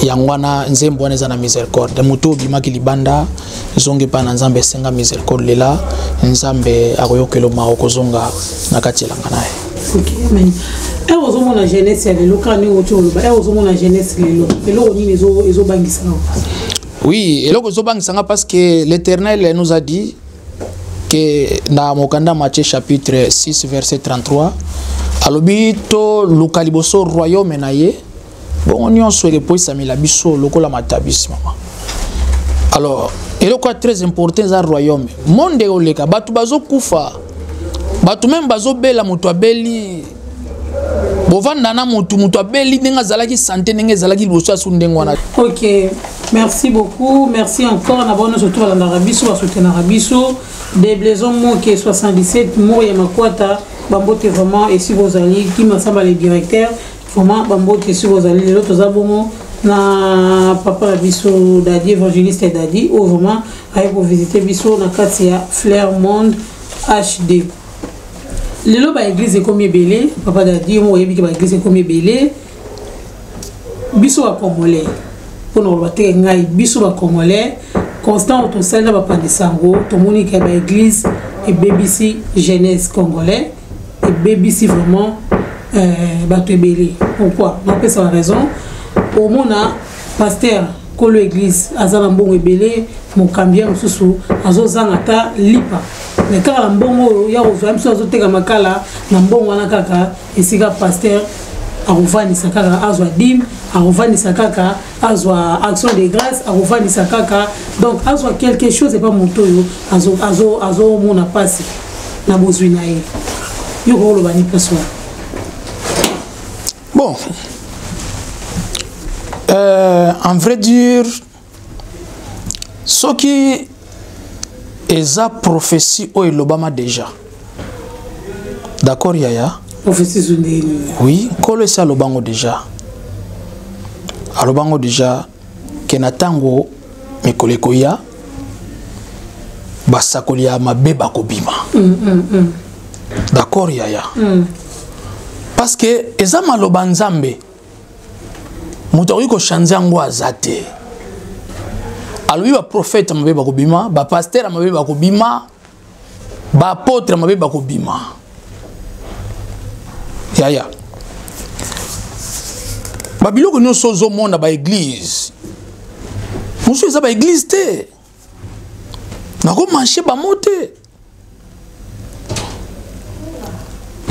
S2: yango wana nzembo wana eza na miséricorde. Moto obimaki libanda, zonga epai na Nzambe, esenga miséricorde lela, Nzambe akoyokela mawa, kozonga na kati elanga na ye.
S1: Ok, amen. Ere ozomona jeunesse ya lelo, kaka ndenge oti oloba, ere ozomona jeunesse lelo, eloko nini ezobangisa yo?
S2: Oui, eloko ezobangisa nga parce que l'Éternel nous a dit que na mokanda Matthieu chapitre 6 verset 33 alobi to luka liboso royaume na ye, bongo nyonso elepoisamela biso lokola matabisi mama. Alors eloko ya très important eza royaume. Monde oleka, bato bazokufa, bato même bazobela, moto abeli, bovanda na motu, moto abeli ndenge azalaki santé, ndenge ezalaki liboso ya su ndenge wana.
S1: Ok, merci beaucoup, merci encore na bango nyonso to balandaka biso, basoutenaka biso. Deblaison Moke 77 Moro ya Makwata, bambote vraiment esi bozali. Kimasamba le directeur, vraiment bambote esi bozali. Lelo toza bongo na papa na biso Dadi, évangéliste Dadi, oyo vraiment aye kovisite biso na kati ya Flair Monde HD. Lelo ba église ekomi ebele, papa Dadi, oyo oyebi ke ba église ekomi ebele. Biso ba congolais, mpona koloba te ngai, biso ba congolais constant oyo tosali na bapandisa yango, tomoni ke ba église ebebisi jeunesse congolais, ebebisi vraiment bato ebele. Pourquoi napesa ba raison? Omona pasteur kolo église aza na mbongo ebele, mokambi ya mosusu azozanga ata lipa, mais kaka na mbongo oyo ya kozwa biso azoteka makala na mbongo wana, kaka esika pasteur akovandisa kaka azwa dîme, akovandisa kaka azwa action de grâce, akovandisa kaka donc azwa quelque chose epa moto oyo azomona mpasi na bozwi na ye. Yo kokoloba ni place wana?
S2: Bon, en vrai dire, soki eza prophétie oyo elobama déjà, d'accord yaya?
S1: Prophétie zundeni?
S2: Oui, nkolo esi alobango déjà, alobango déjà ke na ntango mikolo ekoya basakoli ya mabe bakobima. D'accord yaya? Parce que eza maloba Nzambe, moto akoki kochange yango aza te. Alobi baprofete mabe bakobima, bapaster ya mabe bakobima, baapôtre mabe bakobima. Yaya, babiloko nyonso ozomona baeglize mosusu eza baeglize te, nakomanche bamo te.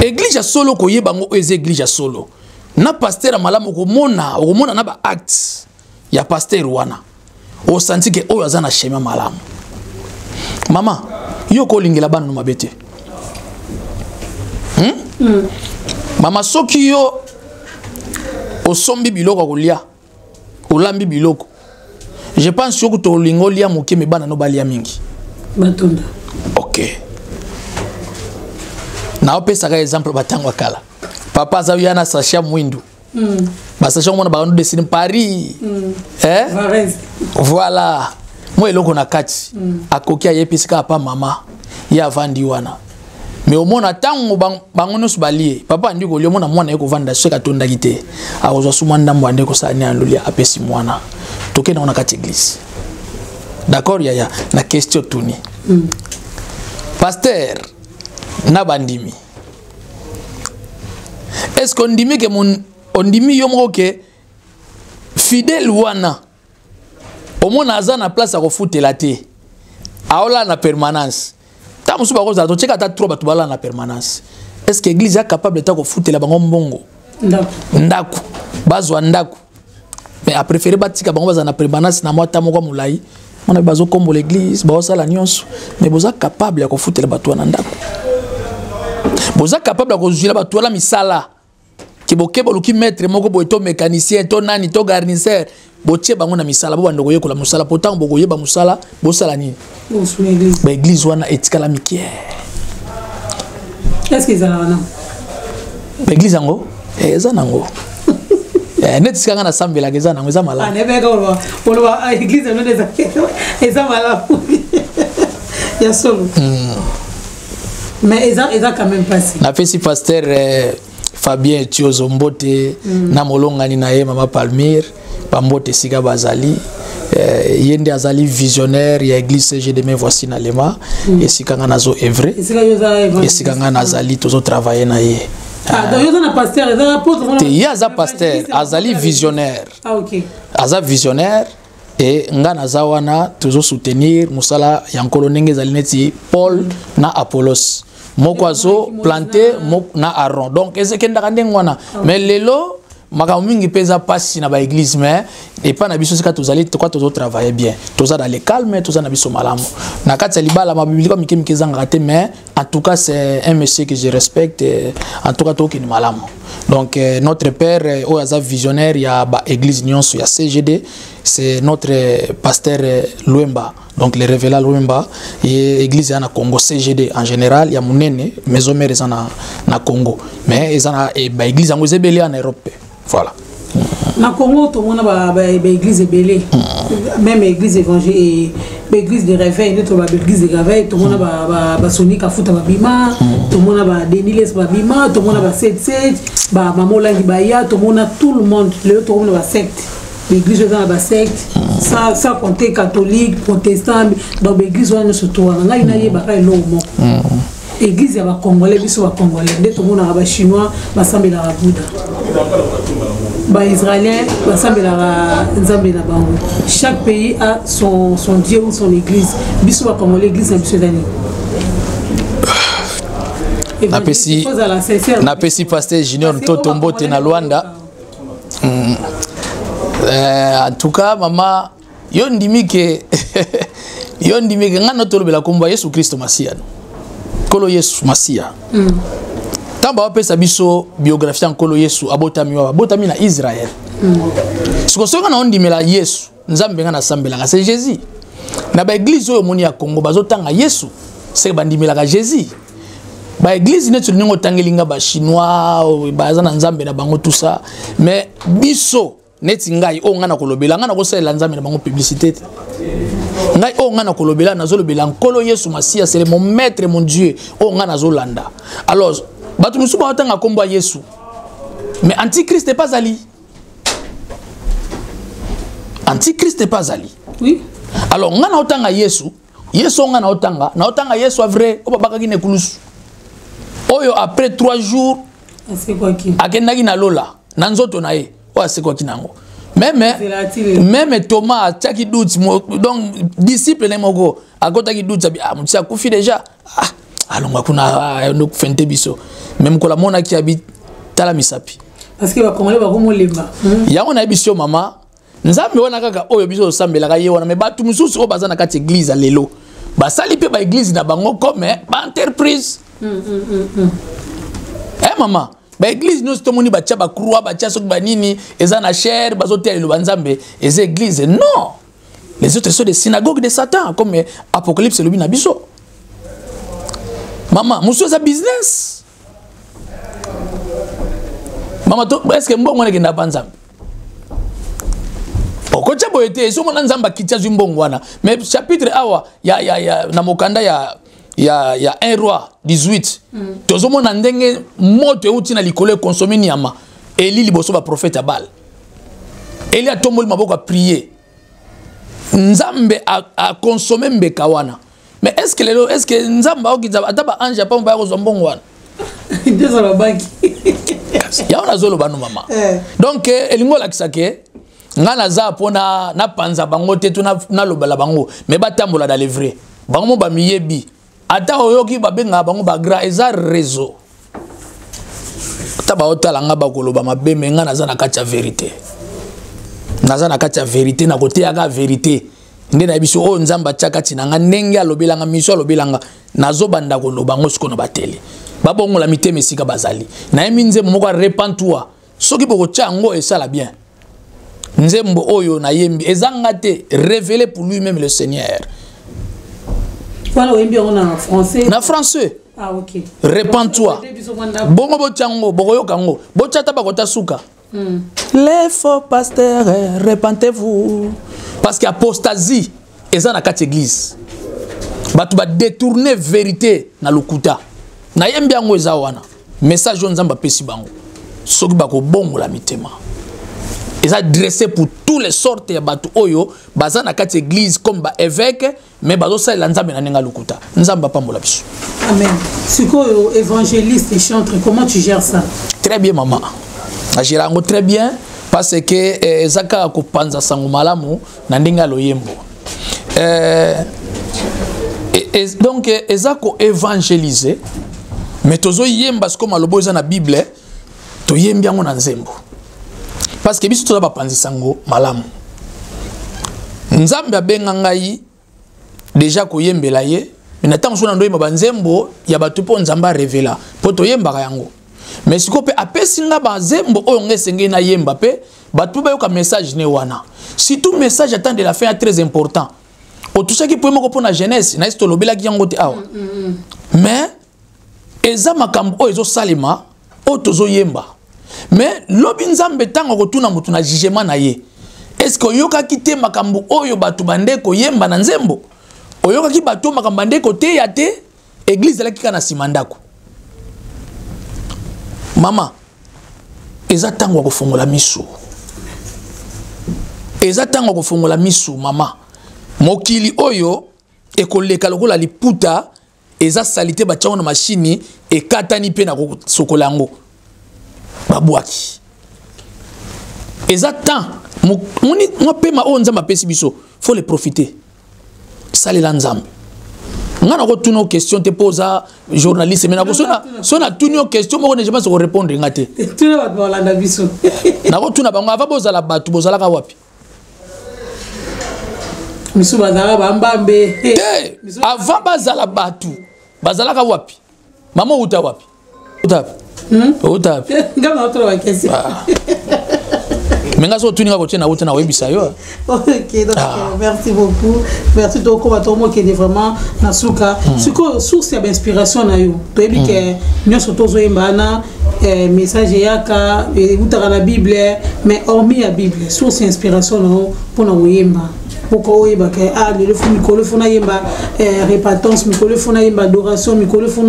S2: Église ya solo koyeba yango oyo eza église ya solo na pasteur ya malamu, okomona, okomona na baacte ya pasteur wana, osanti ke oyo aza na chemin malamu. Mama, yo kolingela bana no mabe te, Mama, soki yo Osombi biloko ya kolia, olambi biloko. Je pense soki tolingi olia moke, me bana no balia mingi.
S1: Batonda.
S2: Ok, naopesaka exemple, batango ya kala, papa aza ya na sachet ya mwindu. Basachet omona bakando dessine Paris. Eh? Voilà, mwa eloko na kati. Akoki ayebisi kaka pa mama ye avandi wana, me omona ntango bango nyonso balie, papa andi kolia, omona mwana ye kovanda, soki atondaki te, akozwa su mwa ndambo, ande kosala nini, alolia, apesi mwana. Tokende ngo na kati église, d'accord yaya? Na question tuni pasteur na bandimi, est ce que ondimi ke mon, ondimi yo moko ke fidèle wana omona aza na place ya kofutela te, aolala na permanence? Ntango mosusu bakozala, totieka ata trop bato balala na permanence. Est ce que église ya capable ta kofutela bango mbongo ndako, bazwa ndako? Mais apréféré batika bango bazala na permanence na mwa ta moko ya molai wana, bazokombola église, baosala nyonso. Mais boza capable ya kofutela bato wana ndako? Boza capable ya kozwila bato wana misala ke boke boluki maître moko boye, to mécanicien, to nani, to garnisseur, botie bango na misala, bo banda koyekola mosala, po ntango bokoyeba mosala, bosala nini? Baéglise wana etikala mike.
S1: Est-ce ezalaka na
S2: Baéglise yango eza nango neti sika nga nasambelaka, eza nango, eza malamu.
S1: Oloba église yango eza malamu ya solo, mais eza quand même passé.
S2: Napesi pasteur Fabien Tiozo mbote na molongani na ye mama Palmire, bambote esika bazali. Ye nde azali visionnaire ya église CGD Me Voici na Lema, esika nga nazo œuvre, esika nga nazali, tozotravaille na ye. Te, ye aza pasteur, azali visionnaire.
S1: Ah, okay.
S2: Aza visionnaire e nga naza wana, tozosoutenir mosala ya Nkolo ndenge ezali neti Paul na Apollos, moko azo plante na Aaron, donc ezekendaka ndenge wana. Mais lelo makambo mingi mpe eza mpasi na baéglise, mais epai na biso esika tozali toka, tozotravaille bien, toza dans le calme, toza na biso malamu na kati ya libala. Mabiliko mike mike ezangaka te, mais en tout cas c'est un monsieur que je respecte. En tout cas tokende malamu. Donc notre père oyo aza visionnaire ya baéglise nyonso ya CGD, c'est notre pasteur Lwemba, donc le révérend Lwemba. Ye église ya na Congo, CGD en général ya monene, maison mère eza na Congo, mais eza na baéglise yango eza ebele ya na Europe, voilà.
S1: Na Congo tomona baéglise ebele, même église évangile, baéglise de réveil. Nde toba baéglise de réveil, tomona basoni Kafuta babima, tomona baDenis Lessie babima, tomona ba77 bamamolangi baya, tomona tout le monde. Lelo tokomona basecte, baéglise eza na basecte, sans compter catholique, protestant. Donc baéglise wana nyonso to wana, ngai nayebaka eloko moko: église ya bacongolais, biso bacongolais nde tomonaka bachinois basambelaka Bouddha, baisraélien basambelaka nzambe na bango. Chaque pays a son dieu ou son église. Biso bacongolais, église na biso eza nini?
S2: Napesi pasteur Junior Ntoto mbote na Lwanda. En tout cas mama, yo ndimi ke ngai natolobela kombo ya Yesu Kristo Masiya, no Nkolo Yesu Masiya. Ntango bapesa biso biographie ya Nkolo Yesu, abotami wapi? Abotami na Israel. Siko soki nga na ondimela Yesu, Nzambe nga nasambelaka c'est Jésus. Na baéglise oyo omoni ya Congo bazotanga Yesu, seke bandimelaka Jésus. Baéglise neti ndenge otangeli nga, bachinois baza na nzambe na bango, tout ça, mais biso neti ngai oyo ngai nakolobela, ngai nakosalela nzambe na bango publicité te. Ngai oyo ngai nakolobela, nazolobela Nkolo Yesu Masiya, c'est mon maître, mon Dieu oyo ngai nazolanda. Alors bato mosusu baotanga nkombo ya Yesu, mais antichrist epa azali, antichrist epa azali. Alors ngai naotanga Yesu, Yesu oyo ngai naotanga, naotanga Yesu ya vrai oyo babakaki na ekulusu, oyo après 3 jours akendaki na lola na nzoto na ye oyo asekwaki nango. Même Thomas atiaki doute, donc disciple ne moko akotaki doute, abi: "Ah, moto akufi déjà, ah, alongwa kuna fente biso." Mais mokolo amonaki, abi: "Tala misapi."
S1: Parce que bacongolais bakomolemba.
S2: Yango nayebi yo mama, Nzambe wana kaka oyo biso tosambelaka ye wana, mais bato mosusu oyo baza na kati église ya lelo basali mpe baéglise na bango comme baentreprise. Eh mama, Baeglise nyonso tomoni batya bacroix, batya soki banini, eza na chaire, bazoteya liloba Nzambe, eza église? Non, les autres sont des synagogues de Satan, comme Apocalypse elobi na biso. Mama, mosusu eza business. Mama, to est ce que mbongo wana ekenda pa Nzambe? Okotya boye te. Ezomona Nzambe akiti, azwi mbongo wana. Mais chapitre awa ya na mokanda ya 1 Roi 18, tozomona ndenge moto euti na likolo, econsommer nyama Eli liboso baprofete ya Baal. Eli atomboli maboko, aprier Nzambe, aconsommer mbeka wana. Mais est ce que lelo, est ce que Nzambe aokita, ata baange ya pamba baya kozwa mbongo wana?
S1: Ezala banki.
S2: Yango nazoloba no, mama. Donc elingi olakisa ke nga naza mpo napanza bango te to nalobela bango, mais batambola dans le vrai. Bango mo bamiyebi. Ata oyoki babengaka bango bagra, eza réseau. Ata baotala nga, bakoloba mabe, mais nga naza na kati ya vérité, naza na kati ya vérité, nakoteyaka vérité. Nde nayebi so oyo Nzambe atia kati na nga, ndenge alobelanga miso, alobelanga, nazobanda koloba yango sikoyo na batele. Babongola mitema esika bazali. Nayembi nzembo moko, "Repens-toi". Soki bokotia yango, esala bien. Nzembo oyo nayembi ezanga te, révélé pour lui-même le Seigneur.
S1: Wana oyembi yango na français?
S2: Na français.
S1: Ah, ok.
S2: "Repens-toi". Bongo botia yango, bokoyoka yango. Botia ata bakota suka. Les faux pasteurs, repentez-vous, parce que apostasie eza na kati église. Bato badétourner vérité na lokuta. Nayembi yango, eza wana message oyo Nzambe apesi bango. Soki bakobongola mitema, eza adressé pour toutes les sortes ya bato oyo baza na kati église comme baévêque, mais bazosalela Nzambe na ndenge ya lokuta. Nzambe apambola biso.
S1: Amen. Sikoyo, évangéliste et chantre, comment tu gères ça?
S2: Très bien, mama, agérer yango très bien, parce que eza kaka kopanza sango malamu na ndenge ya loyembo. Donc eza koévangéliser, mais tozoyemba sikoyo maloba eza na Bible, toyembi yango na nzembo, parce que biso toza bapanzi sango malamu. Nzambe abenga ngai déjà koyembela ye, mais na ntango so na ndoyemba banzembo ya bato mpo Nzambe arévéler, mpo toyembaka yango. Mais sikoyo mpe apesi nga banzembo oyo nga esengeli nayemba, mpe bato mpe bayoka message ne wana, surtout message ya temps de la fin ya très important. Otushaki point moko mpo na jeunesse na esi, tolobelaki yango te awa, mais eza makambo oyo ezosalema, oyo tozoyemba. Mais lobi Nzambe ntango akotuna motu na jugement na ye: est ce que oyokaki te makambo oyo bato bande koyemba na nzembo? Oyokaki bato makambo bande koteya te? Église ezalaki kaka na nsima ndako. Mama, eza ntango ya kofongola miso, eza ntango ya kofongola miso, mama. Mokili oyo ekoleka lokola liputa, eza saleté, batia na mashini, ekatani mpe na kosokola yango, babwaki. Eza temps moni mwa pema oyo Nzambe apesi biso, faut le profiter. Salela Nzambe. Nga nakotuna yo question te mpo oza journaliste, mais so natuni yo question moko, je pense korépondre nga te. Nakotuna bango: avant bozala bato, bozalaka wapi?
S1: Misu bazalaka bambambe.
S2: Te, avant bazala bato, bazalaka wapi? Mama, outa wapi? Outa wapi? Outa wapi?
S1: Nga naotuna baquestion.
S2: Mais nga so otuni nga kotie na wuta, na koyebisa yo.
S1: Ok, donc ah. Merci beaucoup, merci. Tokóma, tomokende vraiment na suka. Sikoyo, source ya bainspiration na yo, toyebi ke nyonso tozoyemba wana, message eyaka, eutaka na Bible. Mais hormis ya Bible, source ya inspiration na yo mpona koyemba, poko oyebaka: ah, lelo fu mikolo fo nayemba repentance, mikolo fo nayemba adoration, mikolo fo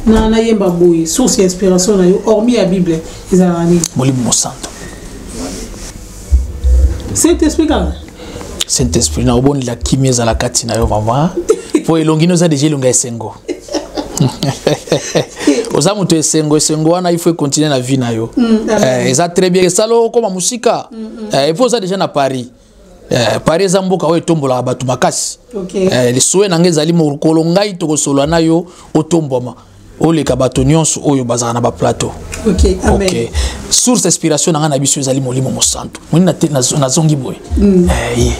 S1: nayemba boye, source ya inspiration na yo hormis ya Bible ezalaka nini?
S2: Molimo Mosanto.
S1: Saint Esprit kaka?
S2: Saint Esprit. Na obondela kimia ezala kati na yo, mama, mpo elongi no eza déjà elongi ya esengo. Oza moto esengo. Esengo wana, il faut continuer na vie na yo. Eza très bien, esala okoma mosika. Et puis oza déjà na Paris. Paris eza mboka oyo etombolaka bato makasi. Lisoye na ngai ezali mokolo ngai tokosolola na yo, otombwama, oleka bato nyonso oyo bazala na baplateau.
S1: Okay.
S2: Source inspiration na ngai na biso ezali Molimo Mosantu. Moni nazongi boye. Ye.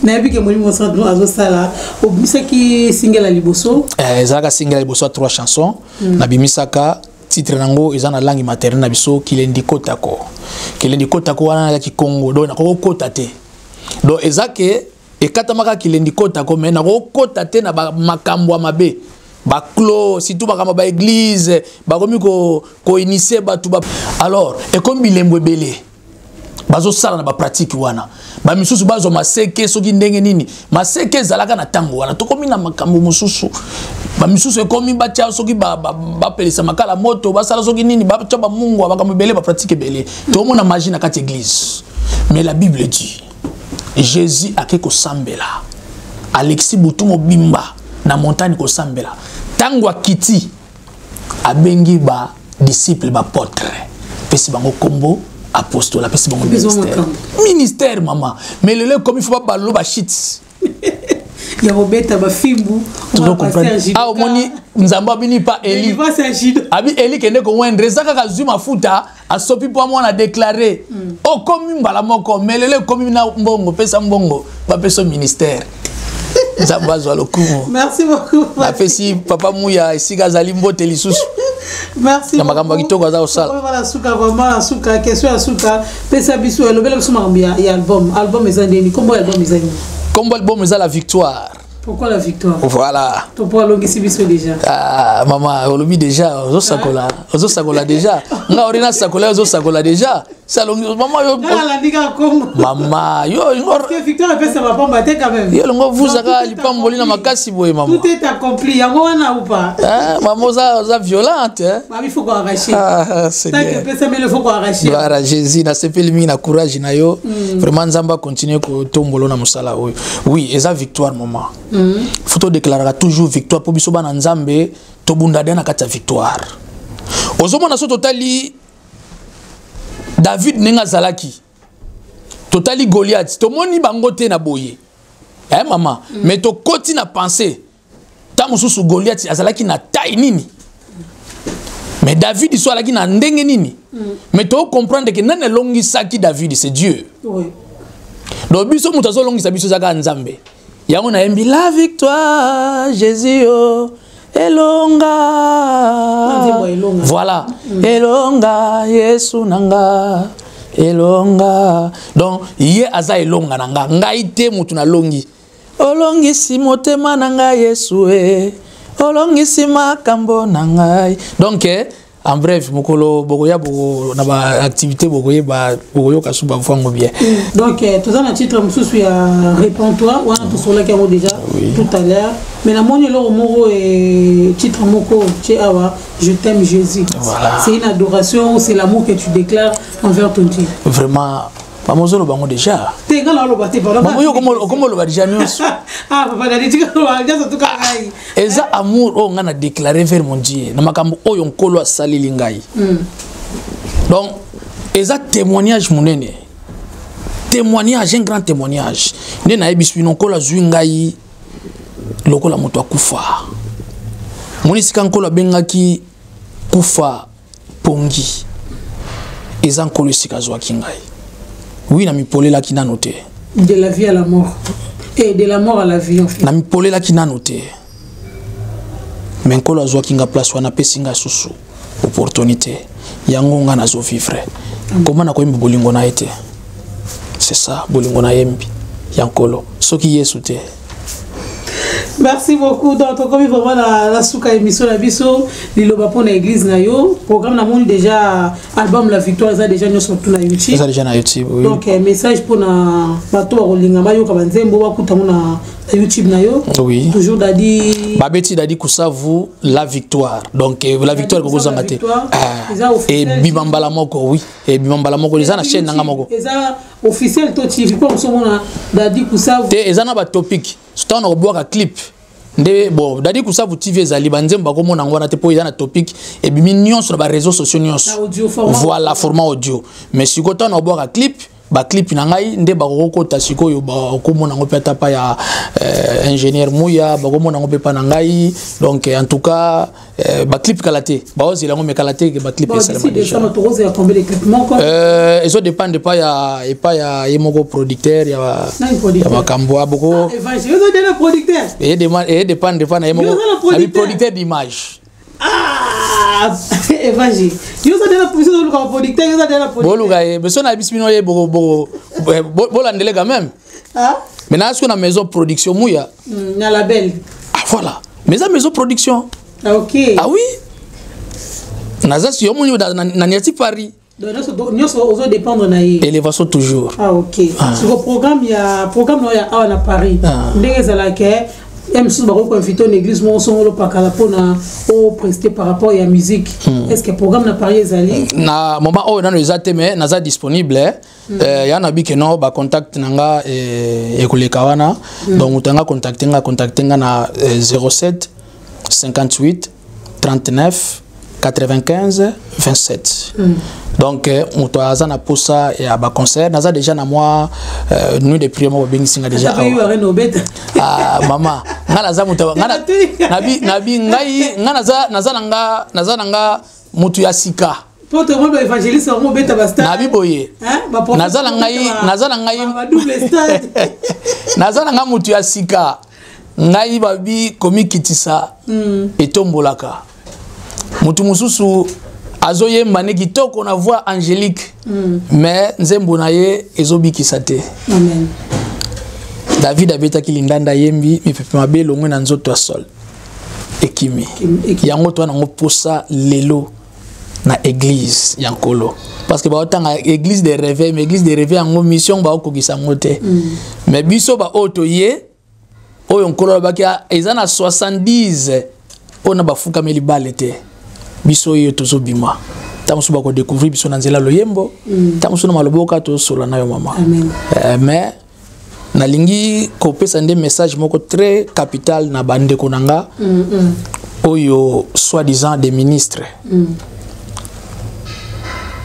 S1: Nayebi ke Molimo Mosantu azosala. Obimisaki single ya liboso?
S2: Ezalaka single ya liboso ya trois chansons. Nabimisaka. Titre nango eza na langue maternelle na biso, Kilendi Kotako. Kilendi Kotako wana ya Kikongo, donc nakoki kokota te. Donc eza ke ekatamaka Kilendi Kotako, mais nakoki kokota te na makambo ya mabe, baclo, surtout makambo ba église bakomi koinitie bato ba. Alors ekomi bilembo ebele bazosala na bapratique wana. Bamisusu bazwa maseke, soki ndenge nini maseke ezalaka na ntango wana. Tokomi na makambo mosusu, bamisusu ekomi batya soki bapelisa makala moto, basala soki nini, batya bamungwa, makambo ebele, bapratique ebele. Tomona magie na kati église. Mais la Bible dit, Jésus ake kosambela, alexi butu mobimba na montagne kosambela. Ntango akiti, abengi badisciple, baapôtre, apesi bango nkombo apostole, apesi bango ministère. Ministère, mama. Mais lelo ekomi fo babalo bashit
S1: Ya kobeta bafimbu.
S2: Ah, omoni Nzambe abini pa Eli, abi Eli kende kowendre, eza kaka zwi mafuta, asopi mpo mwana déclaré. Okomi mbala moko. Mais lelo ekomi na mbongo, pesa mbongo, bapesa ministère. Nzambe azwa lokumu.
S1: Merci beaucoup.
S2: Napesi papa Muya esika azali mbote lisusu.
S1: Merci.
S2: Na makambo ya kitoko aza kosala.
S1: Na suka, vraiment na suka, question ya suka, pesa biso, elobela biso makambo ya album. Album eza ndeni? Kombo ya album eza nini?
S2: Kombo album eza La Victoire.
S1: Pourquoi La Victoire?
S2: Voilà.
S1: To po alongisi biso déjà.
S2: Ah, mama, olobi déjà, ozosakola, ozosakola déjà. Nga ori nasakola, ozosakola déjà. Salongi mama yo.
S1: Nalandi kaka kombo.
S2: Mama yo.
S1: Victoire epesa bapamba te quand même.
S2: Yo longo vuzaka lipamboli na makasi boye, mama.
S1: Tout est accompli yango wana ou pas?
S2: Ah, mama, oza violente, hein?
S1: Mami, faut koarracher.
S2: Ah,
S1: tant que epesami, il faut koarracher.
S2: Gloire à Jésus. Nasepeli mingi na courage na yo. Vraiment, Nzambe acontinue kotombola na mosala oyo. Oui, eza victoire, mama. Faut todéclaraka toujours victoire, mpo biso bana Nzambe tobunda de na kati ya victoire. Ozomona, so totali David ndenge azalaki, totali Goliath, tomoni bango te na boye, eh, mama. Mais tokoti na pensée, ntango mosusu Goliath azalaki na taille nini, mais David so alaki na ndenge nini. Mais tocomprendre ke nani elongisaki David? C'est Dieu, oui. Donc biso, moto azolongisa biso ezaka Nzambe. Yango nayembi La Victoire, Jésus o elonga. Voilà. Elonga, Yesu na nga elonga. Donc ye aza elonga na nga, ngai te motu nalongi. Olongisi motema na ngai, Yesu e olongisi makambo na ngai. Donc en bref, mokolo bokoya boko na baactivité, bokoyeba, bokoyoka su bavwango bien.
S1: Donc toza na titre mosusu ya Répands-toi wana, tosolaki yango déjà tout à l'heure. Mais namoni eloko moko, titre moko tie awa, Je t'aime Jésus.
S2: Voilà.
S1: C'est une adoration ou c'est l'amour que tu déclares envers ton Dieu?
S2: Vraiment, mama, ozoloba yango déjà.
S1: Te, nga naoloba te.
S2: Mama, yo okoma oloba déjà nyonso.
S1: Ah, papa Dadi, tika oloba nyonso, tuka ngai.
S2: Eza amour oyo ngai na déclaré vers mon Dieu na makambo oyo Nkolo asaleli ngai. Donc eza témoignage monene, témoignage, un grand témoignage. Nde nayebisi bino, Nkolo azwi ngai lokola moto akufa. Moni esika Nkolo abengaki kufa pongi, eza Nkolo esika azwaki ngai. Oui, na mipolelaki nano te.
S1: De la vie à la mort et de la mort à la vie, en fait.
S2: Na mipolelaki nano te, mais Nkolo azwaki nga place wana, apesi nga susu opportunité. Yango nga nazovivre. Koma nakoyemba bolingo na ye te, c'est ça, bolingo nayembi ya Nkolo, soki Yesu te.
S1: Merci beaucoup. Donc tokomi vraiment na suka émission na biso. Liloba mpona église na yo, programme. Namoni déjà album La Victoire eza déjà nyonso tu na YouTube.
S2: Eza déjà na YouTube, oui.
S1: Donc message mpona bato bakolinga bayoka banzembo, bakutango na YouTube na yo?
S2: Oui.
S1: Toujours Dadi.
S2: Babeti Dadi Kusavu, La Victoire. Donc La Victoire kokozanga te, ebima mbala moko. Oui, ebima mbala moko, eza na chaîne nanga moko.
S1: Eza officiel to TV, mpo mosomona Dadi Kusavu?
S2: Te, eza na batopic. Ntango na kobwaka clip nde, bon, Dadi Kusavu TV ezali, banzembo bakomona yango wana te, mpo eza na topic, ebimi nyonso na baréseau sociaux nyonso. Voilà, format audio. Mais sikoyo ntango na kobwaka clip, baclip na ngai nde bakokokota sikoyo, bakomona yango mpe ata pa ya ingénieur Muya, bakomona yango mpe pa na ngai. Donc en tout cas, baclip kala te, baozela yango, mais kala te baclip esalema déjà. Ezodépendre epai ya, epai ya ye moko producteur ya makambo ya boko, eyedépendre epai na ye moko, abi producteur d'image.
S1: Ah, évangile yo oza deja na position oluka baproducteur, yo oza deja na
S2: boluka ye beso na biso bino ye bolandele quand même.
S1: Ah?
S2: Mais naa sikoyo na maison production muya.
S1: Na label.
S2: Ah voilà, mais eza maison production.
S1: Ah, ok.
S2: Ah oui, naza si yo moni na niati Paris.
S1: Donc nyonso ozodépendre na ye.
S2: Élévation toujours.
S1: Ah ok.
S2: Ah.
S1: Siko programme ya programme na oyo ya awa na Paris,
S2: Ah.
S1: ndenge ezalaka ye mosusu, bakoki koinvite na église moko songolo pakala mpona opreste par rapport ya musique. Est ce que programme na Paris ezali?
S2: Na moment oyo nano eza te, mais naza disponible, eh. Ya na bi ke no bacontact na nga ekoleka wana. Donc moto anga contacte nga, contacte nga na 07 58 39 95 27. Donc moto aza na posa ya baconcert, naza déjà na mwa nuit de prière moko babengisi nga déjà
S1: Ata mpe
S2: awa.
S1: yo arene obeta.
S2: Ah, mama, nga naza moto nga nabi ngai nga naza na nga moto ya sika.
S1: Po to monde évangéliste bango obeta bastade.
S2: Nabi boye, naza na ngai
S1: badouble stade.
S2: Naza na nga moto ya sika. Ngai babi komikitisa etombolaka motu mosusu. Azoyemba ne kitoko na voix angélique, mais nzembo na ye ezobikisa te.
S1: Amen.
S2: David abetaki lindanda, ayembi, mipepe mabe elongwe na nzoto ya Saul, ekimi. Yango toa nango posa lelo na église ya Nkolo, parce que baotanga église de réveil, mais église de réveil yango, mission baokokisa yango te. Mais biso baoyo toye oyo Nkolo alobaki, ah, eza na 70 oyo na bafukameli bale te. Biso oyo tozobima, ntango mosusu bakodécouvrir biso na nzela loyembo, ntango mosusu na maloboka tozosola na yo mama.
S1: Amen.
S2: Mais nalingi kopesa nde message moko très capital na bandeko na nga oyo soi-disant des ministres.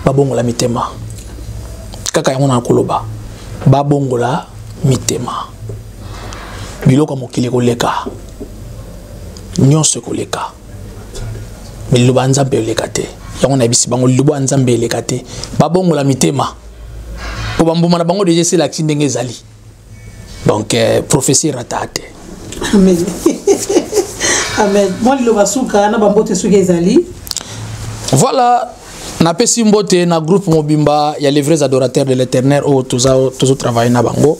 S2: Babongola mitema kaka, yango na koloba, babongola mitema. Biloko ya mokili ekoleka, nyonso ekoleka, mais liloba ya Nzambe eleka te. Yango nayebisi bango, liloba ya Nzambe eleka te. Babongola mitema mpo bambuma na bango deja eselakisi ndenge ezali. Donc prophétie erata te.
S1: Amen, amen. Mwa liloba suka na bambote soki ezali.
S2: Voilà, napesi mbote na groupe mobimba ya les vrais adorateurs de l'Éternel oyo tozotravaille na bango.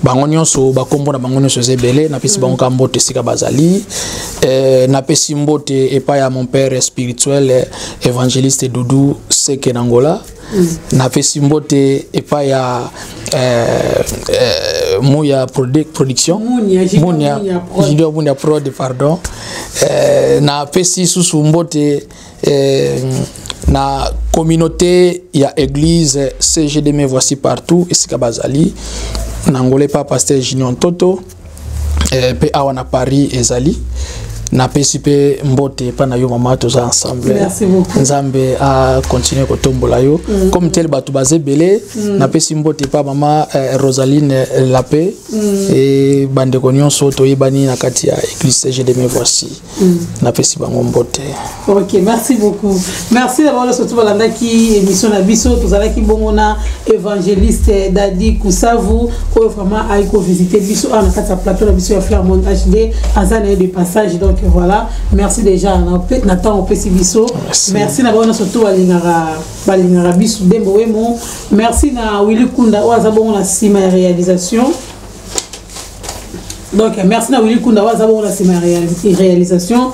S2: Bango nyonso, bakombo na bango nyonso eza ebele. Napesi bango ka mbote esika bazali. Napesi mbote epai ya mon père spirituel, évangéliste Doudou Seke na Ngola. Napesi mbote epai ya Muya Production.
S1: Munia, Junior.
S2: Munia.
S1: Munia Prod.
S2: Junior Munia Prod, pardon. Napesi susu mbote na communauté ya église CGD Me Voici partout esika bazali na Ngole pa pasteur Junior Ntoto, mpe awa na Paris ezali. Napesi mpe mbote epai na yo mama, toza ensemble.
S1: Merci beaucoup.
S2: Nzambe acontinue kotombola yo. Comme tel bato baza ebele. Napesi mbote epai mama Rosaline Lape e bandeko nyonso toyebani na kati ya église CGD Me Voici. Napesi bango mbote.
S1: Ok, merci beaucoup. Merci d'abord surtout balandaki émission na biso. Tozalaki bongo na évangéliste Dadi Kusavu oyo vraiment ayi kovisite biso awa na kati ya plateau na biso ya Flairmont HD. Aza na ye de passage, donc voilà. Merci déjà na ntango opesi biso.
S2: Merci.
S1: Merci na bango nyonso to balingaka biso Dembo Wemo. Merci na Willy Kunda oyo aza bongo na nsima ya réalisation. Donc merci na Willy Kunda oyo aza bongo na nsima ya réalisation.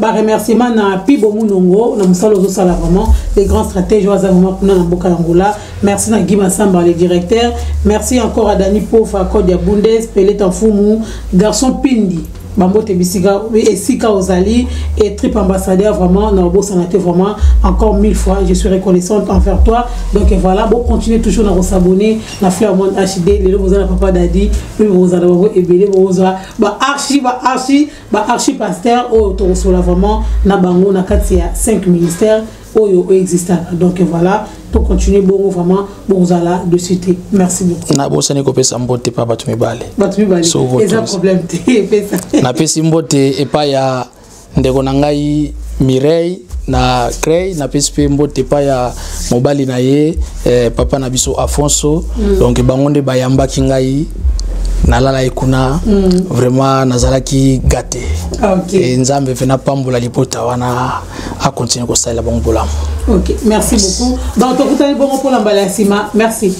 S1: Baremerciement na Pibo Munongo na mosala ozosala, vraiment les grands stratèges oyo aza vraiment kuna na mboka ya Ngola. Merci na Guy Masamba, le directeur. Merci encore à Dani Pofa, Code ya Bundes, Peleta Mfumu, Garçon Pindi, bambote bisika esika ozali, et trip ambassadeur. Vraiment na obosana te, vraiment encore mille fois je suis reconnaissante envers toi. Donc voilà, bon, continuez toujours na kosabonner na Fleur Monde HD. Lelo boza na papa Dadi, mpe bozala bango ebele, bozwa ba archi ba archi ba archi pasteur oyo tokosola vraiment na bango na kati ya 5 ministères oyo oexistaka. Donc voilà, tocontinue bongo, vraiment bozala dessus te. Merci beaucoup.
S2: Nabosani kopesa mbote pa bato mibale.
S1: Bato mibale.
S2: So,
S1: eza problème te, epesa.
S2: Napesi mbote epai ya ndeko na ngai Mireille na Crey. Napesi mpe mbote epai ya mobali na ye, papa na biso Afonso. Donc bango nde bayambaki ngai, nalala ye kuna. Vraiment nazalaki gâté.
S1: Ah, ok.
S2: E Nzambe mpe napambola libota wana, Akontinue kosalela bango bolamu.
S1: Ok, merci beaucoup. Donc tokutani bongo mpona mbala ya nsima. Merci.